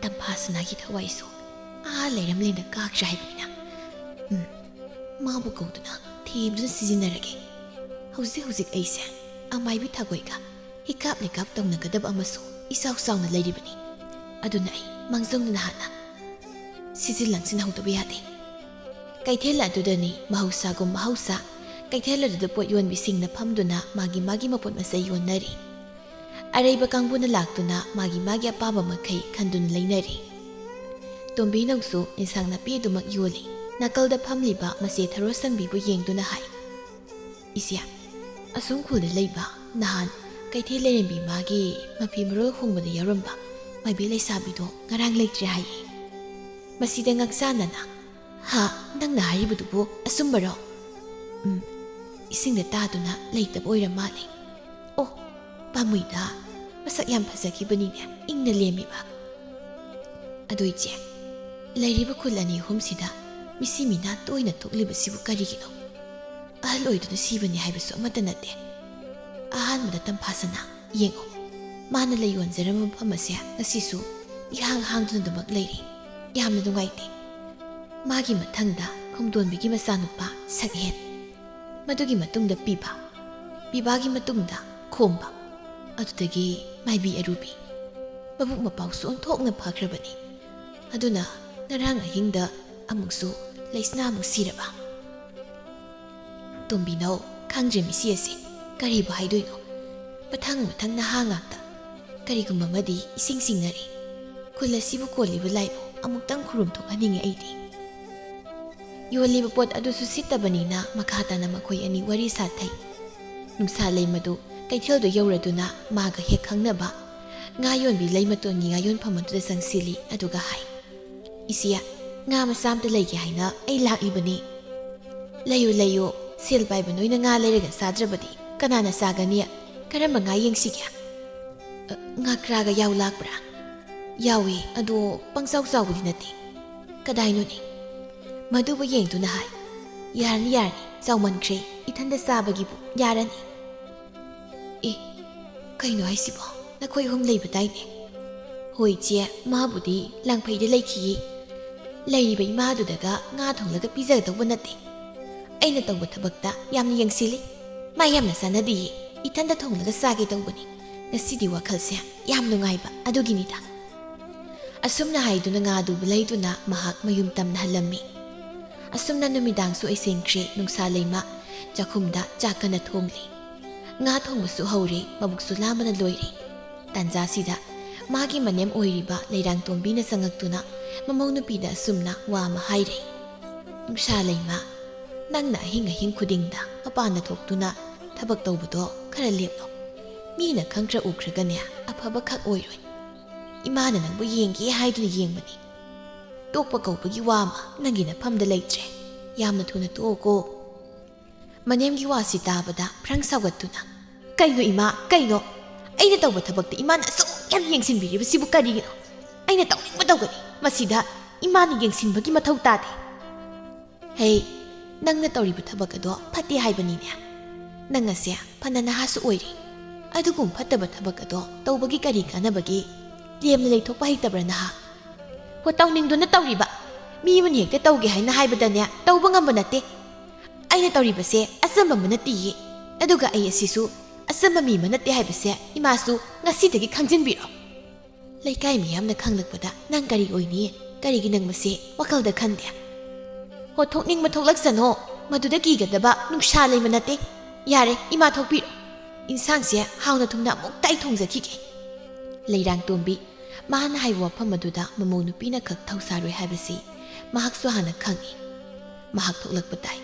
ꯇꯝꯐꯥ ꯁꯅꯥꯒꯤ ꯊꯋꯥꯏꯁꯨ ꯑꯥ ꯂꯩꯔꯝꯂꯦꯟꯗ ꯀꯥꯈ꯭ꯔꯦ ꯍꯥꯏꯕꯅꯤꯅ꯫ ꯎꯝ, ꯃꯥꯕꯨ ꯀꯧꯗꯨꯅ ꯊꯦꯝꯗꯨꯅ ꯁꯤꯖꯤꯟꯅꯔꯒꯦ꯫ ꯍꯧꯖꯤꯛ ꯍꯧꯖꯤꯛ ꯑꯩꯁꯦ ꯑꯃꯥꯏꯕꯤ ꯊꯥꯒꯣꯏꯒ ꯍꯤꯀꯥꯞ ꯂꯩꯀꯥꯞ ꯇꯧꯅꯒꯗꯕ ꯑꯃꯁꯨ ꯏꯆꯥꯎ ꯆꯥꯎꯅ ꯂꯩꯔꯤꯕꯅꯤ꯫ ꯑꯗꯨꯅ ꯑꯩ ꯃꯥꯡꯖꯧꯅꯅ ꯍꯥꯟꯅ ꯁꯤꯖꯤꯜ ꯂꯥꯡꯁꯤꯟꯍꯧꯗꯕ ꯌꯥꯗꯦ꯫ ꯀꯩꯊꯦꯜ ꯑꯗꯨꯗꯅꯤ ꯃꯍꯧꯁꯥꯒꯨꯝ ꯃꯍꯧꯁꯥ ꯀꯩꯊꯦꯜ ꯑꯗꯨꯗ ꯄꯣꯠ ꯌꯣꯟꯕꯤꯁꯤꯡꯅ ꯐꯝꯗꯨꯅ ꯃꯥꯒꯤ ꯃꯥꯒꯤ ꯃꯄꯣꯠ ꯃꯆꯩ ꯌꯣꯟꯅꯔꯤ꯫ ꯑꯔꯩꯕ ꯀꯥꯡꯕꯨꯅ ꯂꯥꯛꯇꯨꯅ ꯃꯥꯒꯤ ꯃꯥꯒꯤ ꯑꯄꯥꯝꯕ ꯃꯈꯩ ꯈꯟꯗꯨꯅ ꯂꯩꯅꯔꯤ꯫ ꯇꯣꯝꯕꯤꯅꯧꯁꯨ ꯏꯟꯁꯥꯡ ꯅꯥꯄꯤ ꯑꯗꯨꯃꯛ ꯌꯣꯜꯂꯤ꯫ ꯅꯥꯀꯜꯗ ꯐꯝꯂꯤꯕ ꯃꯆꯦ ꯊꯔꯣ ꯁꯪꯕꯤꯕꯨ ꯌꯦꯡꯗꯨꯅ ꯍꯥꯏ, "ꯏꯆꯦ, ꯑꯁꯣꯝ ꯈꯨꯜꯗ ꯂꯩꯕ ꯅꯍꯥꯟ ꯀꯩꯊꯦꯜ ꯂꯩꯔꯦꯝꯕꯤ ꯃꯥꯒꯤ ꯃꯐꯤ ꯃꯔꯣꯜ ꯍꯣꯡꯕꯗ ꯌꯥꯎꯔꯝꯕ ꯃꯥꯏꯕꯤ ꯂꯩꯁꯥꯕꯤꯗꯣ ꯉꯔꯥꯡ ꯂꯩꯇ꯭ꯔꯦ ꯍꯥꯏꯌꯦ꯫" ꯃꯁꯤꯗ ꯉꯛꯆꯥꯟꯅꯅ, "ꯍꯥ, ꯅꯪꯅ ꯍꯥꯏꯔꯤꯕꯗꯨꯕꯨ ꯑꯆꯨꯝꯕꯔꯣ?" "ꯎꯝ, ꯏꯁꯤꯡꯗ ꯇꯥꯗꯨꯅ ꯂꯩꯇꯕ ꯑꯣꯏꯔ ꯃꯥꯜꯂꯦ꯫ ꯑꯣ, ꯄꯥꯝꯃꯨꯏꯗ, ꯃꯁꯛ ꯌꯥꯝ ꯐꯖꯈꯤꯕꯅꯤꯅꯦ, ꯏꯪꯅ ꯂꯦꯝꯃꯤꯕ꯫ ꯑꯗꯨ ꯏꯆꯦ, ꯂꯩꯔꯤꯕ ꯈꯨꯜ ꯑꯅꯤ ꯑꯍꯨꯝꯁꯤꯗ ꯃꯤꯁꯤ ꯃꯤꯅꯥ ꯇꯣꯏꯅ ꯊꯣꯛꯂꯤꯕꯁꯤꯕꯨ ꯀꯔꯤꯒꯤꯅꯣ? ꯑꯍꯜ ꯑꯣꯏꯗꯨꯅ ꯁꯤꯕꯅꯤ ꯍꯥꯏꯕꯁꯨ ꯑꯃꯠꯇ ꯅꯠꯇꯦ꯫ ꯑꯍꯥꯟꯕꯗ ꯇꯝꯐꯥꯁꯅꯥ, ꯌꯦꯡꯉꯣ, ꯃꯥꯅ ꯂꯩ ꯌꯣꯟꯖꯔꯝꯕ ꯃꯐꯝ ꯑꯁꯦ ꯉꯁꯤꯁꯨ ꯏꯍꯥꯡ ꯍꯥꯡꯗꯨꯅ ꯑꯗꯨꯃꯛ ꯂꯩꯔꯤ꯫ ꯌꯥꯝꯅ ꯅꯨꯡꯉꯥꯏꯇꯦ꯫" ꯃꯥꯒꯤ ꯃꯊꯪꯗ ꯈꯣꯡꯗꯣꯟꯕꯤꯒꯤ ꯃꯆꯥꯅꯨꯄꯥ ꯁꯛꯍꯦꯟ, ꯃꯗꯨꯒꯤ ꯃꯇꯨꯡꯗ ꯄꯤꯕꯥ, ꯄꯤꯕꯥꯒꯤ ꯃꯇꯨꯡꯗ ꯈꯣꯝꯕ, ꯑꯗꯨꯗꯒꯤ ꯃꯥꯏꯕꯤ ꯑꯔꯨꯕꯤ꯫ ꯃꯕꯨꯛ ꯃꯄꯥꯎꯁꯨ ꯑꯣꯟꯊꯣꯛꯅ ꯐꯈ꯭ꯔꯕꯅꯤ꯫ ꯑꯗꯨꯅ ꯉꯔꯥꯡ ꯑꯍꯤꯡꯗ ꯑꯃꯨꯛꯁꯨ ꯂꯩꯁꯅꯥ ꯑꯃꯨꯛ ꯁꯤꯔꯕ꯫ ꯇꯣꯝꯕꯤꯅꯧ, ꯈꯪꯗ꯭ꯔꯦ ꯃꯤꯁꯤ ꯑꯁꯤ ꯀꯔꯤꯕꯨ ꯍꯥꯏꯗꯣꯏꯅꯣ꯫ ꯃꯊꯪ ꯃꯊꯪ ꯅꯍꯥ ꯉꯥꯛꯇ꯫ ꯀꯔꯤꯒꯨꯝꯕ ꯑꯃꯗꯤ ꯏꯁꯤꯡ ꯁꯤꯡꯅꯔꯤ꯫ ꯈꯨꯜ ꯑꯁꯤꯕꯨ ꯀꯣꯜꯂꯤꯕ ꯂꯥꯏꯕꯨ ꯑꯃꯨꯛꯇꯪ ꯈꯨꯔꯨꯝ ꯊꯣꯛꯍꯟꯅꯤꯡꯉꯤ ꯑꯩꯗꯤ꯫ ꯌꯣꯜꯂꯤꯕ ꯄꯣꯠ ꯑꯗꯨꯁꯨ ꯁꯤꯠꯇꯕꯅꯤꯅ ꯃꯈꯥ ꯇꯥꯅ ꯃꯈꯣꯏ ꯑꯅꯤ ꯋꯥꯔꯤ ꯁꯥꯊꯩ꯫ ꯅꯨꯡꯁꯥ ꯂꯩꯃꯗꯨ ꯀꯩꯊꯦꯜꯗꯨ ꯌꯧꯔꯗꯨꯅ ꯃꯥꯒ ꯍꯦꯛ ꯈꯪꯅꯕ ꯉꯥ ꯌꯣꯟꯕꯤ ꯂꯩꯃꯇꯣꯟꯒꯤ ꯉꯥ ꯌꯣꯟꯐꯝ ꯑꯗꯨꯗ ꯆꯪꯁꯤꯜꯂꯤ, ꯑꯗꯨꯒ ꯍꯥꯏ, "ꯏꯆꯦ, ꯉꯥ ꯃꯆꯥ ꯑꯝꯇ ꯂꯩꯒꯦ ꯍꯥꯏꯅ ꯑꯩ ꯂꯥꯛꯂꯤꯕꯅꯤ꯫" "ꯂꯩꯌꯨ, ꯂꯩꯌꯨ, ꯁꯦꯜ ꯄꯥꯏꯕ ꯅꯣꯏꯅ ꯉꯥ ꯂꯩꯔꯒ ꯆꯥꯗ꯭ꯔꯕꯗꯤ ꯀꯅꯥꯅ ꯆꯥꯒꯅꯤ? ꯀꯔꯝꯕ ꯉꯥ ꯌꯦꯡꯁꯤꯒꯦ?" "ꯑ, ꯉꯥꯀ꯭ꯔꯥꯒ ꯌꯥꯎ ꯂꯥꯛꯄ꯭ꯔꯥ?" "ꯌꯥꯎꯏ, ꯑꯗꯣ ꯄꯪꯆꯥꯎ ꯆꯥꯎꯕꯗꯤ ꯅꯠꯇꯦ꯫" "ꯀꯗꯥꯏꯅꯣꯅꯦ?" ꯃꯗꯨꯕꯨ ꯌꯦꯡꯗꯨꯅ ꯍꯥꯏ, "ꯌꯥꯔꯅꯤ, ꯌꯥꯔꯅꯤ, ꯆꯥꯎꯃꯟꯈ꯭ꯔꯦ, ꯏꯊꯟꯗ ꯆꯥꯕꯒꯤꯕꯨ ꯌꯥꯔꯅꯤ꯫" "ꯑꯦ, ꯀꯩꯅꯣ ꯍꯥꯏꯁꯤꯕꯣ? ꯅꯈꯣꯏ ꯑꯍꯨꯝ ꯂꯩꯕꯗꯥꯏꯅꯦ?" "ꯍꯣꯏ ꯏꯆꯦ, ꯃꯥꯕꯨꯗꯤ ꯂꯥꯡꯐꯩꯗ ꯂꯩꯈꯤꯌꯦ꯫ ꯂꯩꯔꯤꯕ ꯏꯃꯥꯗꯨꯗꯒ ꯉꯥ ꯊꯣꯡꯂꯒ ꯄꯤꯖꯒꯗꯧꯕ ꯅꯠꯇꯦ꯫ ꯑꯩꯅ ꯇꯧꯕ ꯊꯕꯛꯇ ꯌꯥꯝꯅ ꯌꯦꯡꯁꯤꯜꯂꯤ꯫ ꯃꯥ ꯌꯥꯝꯅ ꯆꯥꯟꯅꯗꯤꯌꯦ꯫ ꯏꯊꯟꯗ ꯊꯣꯡꯂꯒ ꯆꯥꯒꯦ ꯇꯧꯕꯅꯤ꯫ ꯉꯁꯤꯗꯤ ꯋꯥꯈꯜꯁꯦ ꯌꯥꯝ ꯅꯨꯡꯉꯥꯏꯕ ꯑꯗꯨꯒꯤꯅꯤꯗ꯫" ꯑꯁꯨꯝꯅ ꯍꯥꯏꯗꯨꯅ ꯉꯥꯗꯨꯕꯨ ꯂꯩꯗꯨꯅ ꯃꯍꯥꯛ ꯃꯌꯨꯝ ꯇꯝꯅ ꯍꯜꯂꯝꯃꯤ꯫ ꯑꯁꯨꯝꯅ ꯅꯨꯃꯤꯗꯥꯡꯁꯨ ꯑꯣꯏꯁꯤꯟꯈ꯭ꯔꯦ꯫ ꯅꯨꯡꯁꯥ ꯂꯩꯃ ꯆꯥꯛꯈꯨꯝꯗ ꯆꯥꯛ ꯀꯟꯅ ꯊꯣꯡꯂꯤ꯫ ꯉꯥ ꯊꯣꯡꯕꯁꯨ ꯍꯧꯔꯦ, ꯃꯕꯨꯛꯁꯨ ꯂꯥꯝꯕꯅ ꯂꯣꯏꯔꯦ꯫ ꯇꯥꯟꯖꯥꯁꯤꯗ ꯃꯥꯒꯤ ꯃꯅꯦꯝ ꯑꯣꯏꯔꯤꯕ ꯂꯩꯔꯥꯡꯇꯣꯝꯕꯤꯅ ꯆꯪꯉꯛꯇꯨꯅ ꯃꯃꯧ ꯅꯨꯄꯤꯗ ꯑꯁꯨꯝꯅ ꯋꯥ ꯑꯃ ꯍꯥꯏꯔꯦ, "ꯅꯨꯡꯁꯥ ꯂꯩꯃ, ꯅꯪꯅ ꯑꯍꯤꯡ ꯑꯍꯤꯡ ꯈꯨꯗꯤꯡꯗ ꯃꯄꯥꯟꯗ ꯊꯣꯛꯇꯨꯅ ꯊꯕꯛ ꯇꯧꯕꯗꯣ ꯈꯔ ꯂꯦꯞꯂꯣ꯫ ꯃꯤꯅ ꯈꯪꯈ꯭ꯔ ꯎꯈ꯭ꯔꯒꯅꯦ, ꯑꯐꯕ ꯈꯛ ꯑꯣꯏꯔꯣꯏ꯫ ꯏꯃꯥꯅ ꯅꯪꯕꯨ ꯌꯦꯡꯒꯦ ꯍꯥꯏꯗꯨꯅ ꯌꯦꯡꯕꯅꯤ꯫ ꯇꯣꯛꯄ ꯀꯧꯕꯒꯤ ꯋꯥ ꯑꯃ ꯅꯪꯒꯤ ꯅꯐꯝꯗ ꯂꯩꯇ꯭ꯔꯦ꯫ ꯌꯥꯝꯅ ꯊꯨꯅ ꯇꯣꯛꯑꯣꯀꯣ꯫" ꯃꯅꯦꯝꯒꯤ ꯋꯥꯁꯤ ꯇꯥꯕꯗ ꯐ꯭ꯔꯪ ꯁꯥꯎꯒꯠꯇꯨꯅ, "ꯀꯩꯅꯣ ꯏꯃꯥ, ꯀꯩꯅꯣ? ꯑꯩꯅ ꯇꯧꯕ ꯊꯕꯛꯇ ꯏꯃꯥꯅ ꯑꯁꯨꯛ ꯌꯥꯝ ꯌꯦꯡꯁꯤꯟꯕꯤꯔꯤꯕꯁꯤꯕꯨ ꯀꯔꯤꯒꯤꯅꯣ? ꯑꯩꯅ ꯇꯧꯅꯤꯡꯕ ꯇꯧꯒꯅꯤ꯫ ꯃꯁꯤꯗ ꯏꯃꯥꯅ ꯌꯦꯡꯁꯤꯟꯕꯒꯤ ꯃꯊꯧ ꯇꯥꯗꯦ꯫" "ꯍꯦ, ꯅꯪꯅ ꯇꯧꯔꯤꯕ ꯊꯕꯛ ꯑꯗꯣ ꯐꯠꯇꯦ ꯍꯥꯏꯕꯅꯤꯅꯦ꯫ ꯅꯪ ꯑꯁꯦ ꯐꯅ ꯅꯍꯥꯁꯨ ꯑꯣꯏꯔꯤ꯫ ꯑꯗꯨꯒꯨꯝ ꯐꯠꯇꯕ ꯊꯕꯛ ꯑꯗꯣ ꯇꯧꯕꯒꯤ ꯀꯔꯤ ꯀꯥꯟꯅꯕꯒꯦ? ꯂꯦꯝꯅ ꯂꯩꯊꯣꯛꯄ ꯍꯩꯇꯕ꯭ꯔꯥ ꯅꯍꯥ? ꯍꯣ, ꯇꯧꯅꯤꯡꯗꯨꯅ ꯇꯧꯔꯤꯕ꯫ ꯃꯤ ꯑꯃꯅ ꯍꯦꯛꯇ ꯇꯧꯒꯦ ꯍꯥꯏꯅ ꯍꯥꯏꯕꯗꯅꯦ, ꯇꯧꯕ ꯉꯝꯕ ꯅꯠꯇꯦ꯫ ꯑꯩꯅ ꯇꯧꯔꯤꯕꯁꯦ ꯑꯆꯝꯕ ꯑꯃ ꯅꯠꯇꯤꯌꯦ꯫ ꯑꯗꯨꯒ ꯑꯩ ꯑꯁꯤꯁꯨ ꯑꯆꯝꯕ ꯃꯤ ꯑꯃ ꯅꯠꯇꯦ ꯍꯥꯏꯕꯁꯦ ꯏꯃꯥꯁꯨ ꯉꯁꯤꯗꯒꯤ ꯈꯪꯖꯤꯟꯕꯤꯔꯣ꯫ ꯂꯩꯀꯥꯏ ꯃꯤꯌꯥꯝꯅ ꯈꯪꯂꯛꯄꯗ ꯅꯪ ꯀꯔꯤ ꯑꯣꯏꯅꯤ? ꯀꯔꯤꯒꯤ ꯅꯪ ꯃꯁꯤ ꯋꯥꯈꯜꯗ ꯈꯟꯗꯦ? ꯍꯣ, ꯊꯣꯛꯅꯤꯡꯕ ꯊꯣꯛꯂꯛꯁꯅꯣ꯫ ꯃꯗꯨꯗ ꯀꯤꯒꯗꯕ ꯅꯨꯡꯁꯥ ꯂꯩꯃ ꯅꯠꯇꯦ꯫ ꯌꯥꯔꯦ, ꯏꯃꯥ ꯊꯣꯛꯄꯤꯔꯣ꯫ ꯏꯟꯁꯥꯡꯁꯦ ꯍꯥꯎꯅ ꯊꯨꯝꯅ ꯑꯃꯨꯛꯇ ꯑꯩ ꯊꯣꯡꯖꯈꯤꯒꯦ꯫" ꯂꯩꯔꯥꯡꯇꯣꯝꯕꯤ ꯃꯍꯥꯛꯅ ꯍꯥꯏꯕ ꯋꯥꯐꯝ ꯑꯗꯨꯗ ꯃꯃꯧ ꯅꯨꯄꯤꯅ ꯈꯛ ꯊꯧꯁꯥꯔꯣꯏ ꯍꯥꯏꯕꯁꯤ ꯃꯍꯥꯛꯁꯨ ꯍꯥꯟꯅ ꯈꯪꯏ꯫ ꯃꯍꯥꯛ ꯊꯣꯛꯂꯛꯄ ꯇꯥꯏ꯫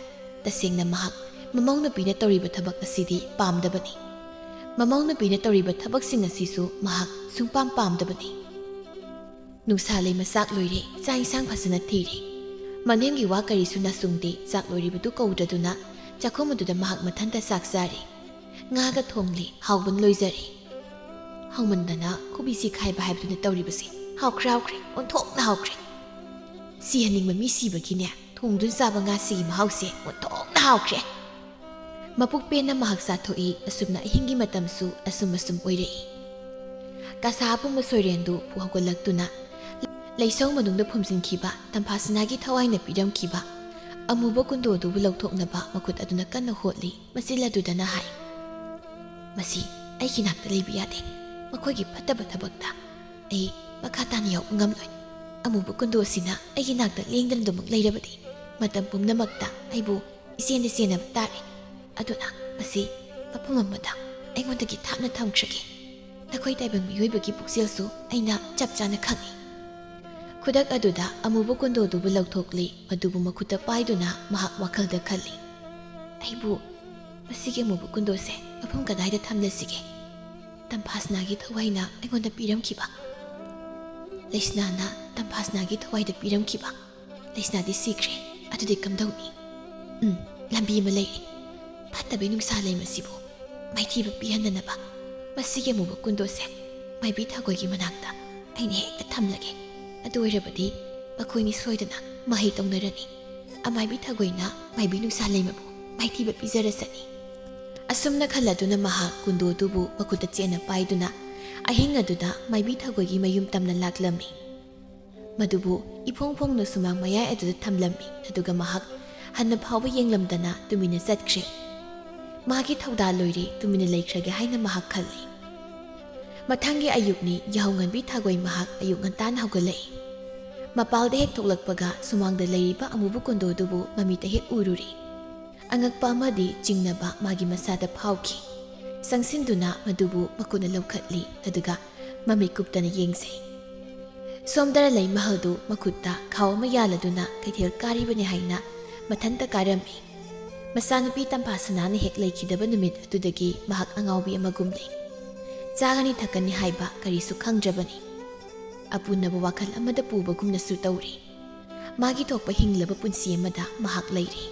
ꯇꯁꯦꯡꯅ ꯃꯍꯥꯛ ꯃꯃꯧ ꯅꯨꯄꯤꯅ ꯇꯧꯔꯤꯕ ꯊꯕꯛ ꯑꯁꯤꯗꯤ ꯄꯥꯝꯗꯕꯅꯤ꯫ ꯃꯃꯧ ꯅꯨꯄꯤꯅ ꯇꯧꯔꯤꯕ ꯊꯕꯛꯁꯤꯡ ꯑꯁꯤꯁꯨ ꯃꯍꯥꯛ ꯁꯨꯡꯄꯥꯝ ꯄꯥꯝꯗꯕꯅꯤ꯫ ꯅꯨꯡꯁꯥ ꯂꯩꯃ ꯆꯥꯛ ꯂꯣꯏꯔꯦ, ꯆꯥꯛ ꯏꯟꯁꯥꯡ ꯐꯖꯅ ꯊꯤꯔꯦ꯫ ꯃꯅꯦꯝꯒꯤ ꯋꯥ ꯀꯔꯤꯁꯨ ꯅꯥꯆꯨꯡꯗꯦ, ꯆꯥꯛ ꯂꯣꯏꯔꯤꯕꯗꯨ ꯀꯧꯗ꯭ꯔꯗꯨꯅ ꯆꯥꯛꯈꯨꯝ ꯑꯗꯨꯗ ꯃꯍꯥꯛ ꯃꯊꯟꯇ ꯆꯥꯛ ꯆꯥꯔꯦ꯫ ꯉꯥꯒ ꯊꯣꯡꯂꯤ, ꯍꯥꯎꯕꯅ ꯂꯣꯏꯖꯔꯦ꯫ ꯍꯥꯎꯃꯟꯗꯅ ꯈꯨꯕꯤꯁꯤ ꯈꯥꯏꯕ ꯍꯥꯏꯕꯗꯨꯅ ꯇꯧꯔꯤꯕꯁꯦ꯫ ꯍꯥꯎꯈ꯭ꯔꯦ, ꯍꯥꯎꯈ꯭ꯔꯦ, ꯑꯣꯟꯊꯣꯛꯅ ꯍꯥꯎꯈ꯭ꯔꯦ꯫ ꯁꯤꯍꯟꯅꯤꯡꯕ ꯃꯤ ꯁꯤꯕꯒꯤꯅꯦ, ꯊꯣꯡꯗꯨꯅ ꯆꯥꯕ ꯉꯥꯁꯤꯒꯤ ꯃꯍꯥꯎꯁꯦ ꯑꯣꯟꯊꯣꯛꯅ ꯍꯥꯎꯈ꯭ꯔꯦ꯫ ꯃꯄꯨꯛ ꯄꯦꯟꯅ ꯃꯍꯥꯛ ꯆꯥꯊꯣꯛꯏ꯫ ꯑꯁꯨꯝꯅ ꯑꯍꯤꯡꯒꯤ ꯃꯇꯝꯁꯨ ꯑꯁꯨꯝ ꯑꯁꯨꯝ ꯑꯣꯏꯔꯛꯏ꯫ ꯀꯥꯁꯥ ꯑꯄꯨꯝꯕ ꯁꯣꯏꯔꯦꯟꯗꯨ ꯄꯨ ꯍꯧꯒꯠꯂꯛꯇꯨꯅ ꯂꯩꯁꯧ ꯃꯅꯨꯡꯗ ꯐꯨꯝꯖꯤꯟꯈꯤꯕ ꯇꯝꯐꯥꯁꯅꯥꯒꯤ ꯊꯋꯥꯏꯅ ꯄꯤꯔꯝꯈꯤꯕ ꯑꯃꯨꯕ ꯀꯨꯟꯗꯣꯗꯨꯕꯨ ꯂꯧꯊꯣꯛꯅꯕ ꯃꯈꯨꯠ ꯑꯗꯨꯅ ꯀꯟꯅ ꯍꯣꯠꯂꯤ꯫ ꯃꯆꯤꯜ ꯑꯗꯨꯗꯅ ꯍꯥꯏ, "ꯃꯁꯤ ꯑꯩꯒꯤ ꯅꯥꯛꯇ ꯂꯩꯕ ꯌꯥꯗꯦ꯫ ꯃꯈꯣꯏꯒꯤ ꯐꯠꯇꯕ ꯊꯕꯛꯇ ꯑꯩ ꯃꯈꯥ ꯇꯥꯅ ꯌꯥꯎꯕ ꯉꯝꯂꯣꯏ꯫ ꯑꯃꯨꯕ ꯀꯨꯟꯗꯣ ꯑꯁꯤꯅ ꯑꯩꯒꯤ ꯅꯥꯛꯇ ꯂꯦꯡꯗꯅꯗꯨꯃꯛ ꯂꯩꯔꯕꯗꯤ ꯃꯇꯝ ꯄꯨꯝꯅꯃꯛꯇ ꯑꯩꯕꯨ ꯏꯆꯦꯟꯗ ꯆꯦꯟꯅꯕ ꯇꯥꯔꯦ꯫ ꯑꯗꯨꯅ ꯃꯁꯤ ꯃꯐꯝ ꯑꯃꯗ ꯑꯩꯉꯣꯟꯗꯒꯤ ꯊꯥꯞꯅ ꯊꯝꯈ꯭ꯔꯒꯦ꯫ ꯅꯈꯣꯏ ꯇꯥꯏꯕꯪ ꯃꯤꯑꯣꯏꯕꯒꯤ ꯄꯨꯛꯆꯦꯜꯁꯨ ꯑꯩꯅ ꯆꯞ ꯆꯥꯅ ꯈꯪꯏ꯫" ꯈꯨꯗꯛ ꯑꯗꯨꯗ ꯑꯃꯨꯕ ꯀꯨꯟꯗꯣꯗꯨꯕꯨ ꯂꯧꯊꯣꯛꯂꯤ꯫ ꯃꯗꯨꯕꯨ ꯃꯈꯨꯠꯇ ꯄꯥꯏꯗꯨꯅ ꯃꯍꯥꯛ ꯋꯥꯈꯜꯗ ꯈꯜꯂꯤ, "ꯑꯩꯕꯨ ꯃꯁꯤꯒꯤ ꯑꯃꯨꯕ ꯀꯨꯟꯗꯣꯁꯦ ꯃꯐꯝ ꯀꯗꯥꯏꯗ ꯊꯝꯂꯁꯤꯒꯦ? ꯇꯝꯐꯥꯁꯅꯥꯒꯤ ꯊꯋꯥꯏꯅ ꯑꯩꯉꯣꯟꯗ ꯄꯤꯔꯝꯈꯤꯕ, ꯂꯩꯁꯅꯥꯅ ꯇꯝꯐꯥꯁꯅꯥꯒꯤ ꯊꯋꯥꯏꯗ ꯄꯤꯔꯝꯈꯤꯕ꯫ ꯂꯩꯁꯅꯥꯗꯤ ꯁꯤꯈ꯭ꯔꯦ, ꯑꯗꯨꯗꯤ ꯀꯝꯗꯧꯅꯤ? ꯎꯝ, ꯂꯝꯕꯤ ꯑꯃ ꯂꯩꯔꯦ꯫ ꯐꯠꯇꯕꯤ ꯅꯨꯡꯁꯥ ꯂꯩꯃ ꯑꯁꯤꯕꯨ ꯃꯥꯏꯊꯤꯕ ꯄꯤꯍꯟꯗꯅꯕ ꯃꯁꯤꯒꯤ ꯑꯃꯨꯕ ꯀꯨꯟꯗꯣꯁꯦ ꯃꯥꯏꯕꯤ ꯊꯥꯒꯣꯏꯒꯤ ꯃꯅꯥꯛꯇ ꯑꯩꯅ ꯍꯦꯛꯇ ꯊꯝꯂꯒꯦ꯫ ꯑꯗꯨ ꯑꯣꯏꯔꯕꯗꯤ ꯃꯈꯣꯏꯅꯤ ꯁꯣꯏꯗꯅ ꯃꯍꯩ ꯇꯧꯅꯔꯅꯤ꯫ ꯑꯃꯥꯏꯕꯤ ꯊꯥꯒꯣꯏꯅ ꯃꯥꯏꯕꯤ ꯅꯨꯡꯁꯥ ꯂꯩꯃꯕꯨ ꯃꯥꯏꯊꯤꯕ ꯄꯤꯖꯔꯁꯅꯤ꯫" ꯑꯁꯨꯝꯅ ꯈꯜꯂꯗꯨꯅ ꯃꯍꯥꯛ ꯀꯨꯟꯗꯣꯗꯨꯕꯨ ꯃꯈꯨꯠꯇ ꯆꯦꯠꯅ ꯄꯥꯏꯗꯨꯅ ꯑꯍꯤꯡ ꯑꯗꯨꯗ ꯃꯥꯏꯕꯤ ꯊꯥꯒꯣꯏꯒꯤ ꯃꯌꯨꯝ ꯇꯝꯅ ꯂꯥꯛꯂꯝꯃꯤ꯫ ꯃꯗꯨꯕꯨ ꯏꯐꯣꯡ ꯐꯣꯡꯅ ꯁꯨꯃꯥꯡ ꯃꯌꯥꯏ ꯑꯗꯨꯗ ꯊꯝꯂꯝꯃꯤ꯫ ꯑꯗꯨꯒ ꯃꯍꯥꯛ ꯍꯟꯅ ꯐꯥꯎꯕ ꯌꯦꯡꯂꯝꯗꯅ ꯇꯨꯃꯤꯟꯅ ꯆꯠꯈ꯭ꯔꯦ꯫ ꯃꯥꯒꯤ ꯊꯧꯗꯥ ꯂꯣꯏꯔꯦ, ꯇꯨꯃꯤꯟꯅ ꯂꯩꯈ꯭ꯔꯒꯦ ꯍꯥꯏꯅ ꯃꯍꯥꯛ ꯈꯜꯂꯤ꯫ ꯃꯊꯪꯒꯤ ꯑꯌꯨꯛꯅꯤ꯫ ꯌꯥꯍꯧ ꯉꯟꯕꯤ ꯊꯥꯒꯣꯏ ꯃꯍꯥꯛ ꯑꯌꯨꯛ ꯉꯟꯇꯥꯅ ꯍꯧꯒꯠꯂꯛꯏ꯫ ꯃꯄꯥꯜꯗ ꯍꯦꯛ ꯊꯣꯛꯂꯛꯄꯒ ꯁꯨꯃꯥꯡꯗ ꯂꯩꯔꯤꯕ ꯑꯃꯨꯕ ꯀꯨꯟꯗꯣꯗꯨꯕꯨ ꯃꯃꯤꯠꯇ ꯍꯦꯛ ꯎꯔꯨꯔꯦ꯫ ꯑꯉꯛꯄ ꯑꯃꯗꯤ ꯆꯤꯡꯅꯕ ꯃꯥꯒꯤ ꯃꯁꯥꯗ ꯐꯥꯎꯈꯤ꯫ ꯆꯪꯁꯤꯟꯗꯨꯅ ꯃꯗꯨꯕꯨ ꯃꯈꯨꯠꯅ ꯂꯧꯈꯠꯂꯤ, ꯑꯗꯨꯒ ꯃꯃꯤꯠ ꯀꯨꯞꯇꯅ ꯌꯦꯡꯖꯩ꯫ ꯁꯣꯝꯗꯔ ꯂꯩꯃꯍꯜꯗꯨ ꯃꯈꯨꯠꯇ ꯈꯥꯎ ꯑꯃ ꯌꯥꯜꯂꯗꯨꯅ ꯀꯩꯊꯦꯜ ꯀꯥꯔꯤꯕꯅꯤ ꯍꯥꯏꯅ ꯃꯊꯟꯇ ꯀꯥꯔꯝꯃꯤ꯫ ꯃꯆꯥꯅꯨꯄꯤ ꯇꯝꯐꯥꯁꯅꯥꯅ ꯍꯦꯛ ꯂꯩꯈꯤꯗꯕ ꯅꯨꯃꯤꯠ ꯑꯗꯨꯗꯒꯤ ꯃꯍꯥꯛ ꯑꯉꯥꯎꯕꯤ ꯑꯃꯒꯨꯝ ꯂꯩ꯫ ꯆꯥꯒꯅꯤ ꯊꯛꯀꯅꯤ ꯍꯥꯏꯕ ꯀꯔꯤꯁꯨ ꯈꯪꯗ꯭ꯔꯕꯅꯤ꯫ ꯑꯄꯨꯅꯕ ꯋꯥꯈꯜ ꯑꯃꯗ ꯄꯨꯕꯒꯨꯝꯅꯁꯨ ꯇꯧꯔꯤ꯫ ꯃꯥꯒꯤ ꯊꯣꯛꯄ ꯍꯤꯡꯂꯕ ꯄꯨꯟꯁꯤ ꯑꯃꯗ ꯃꯍꯥꯛ ꯂꯩꯔꯤ꯫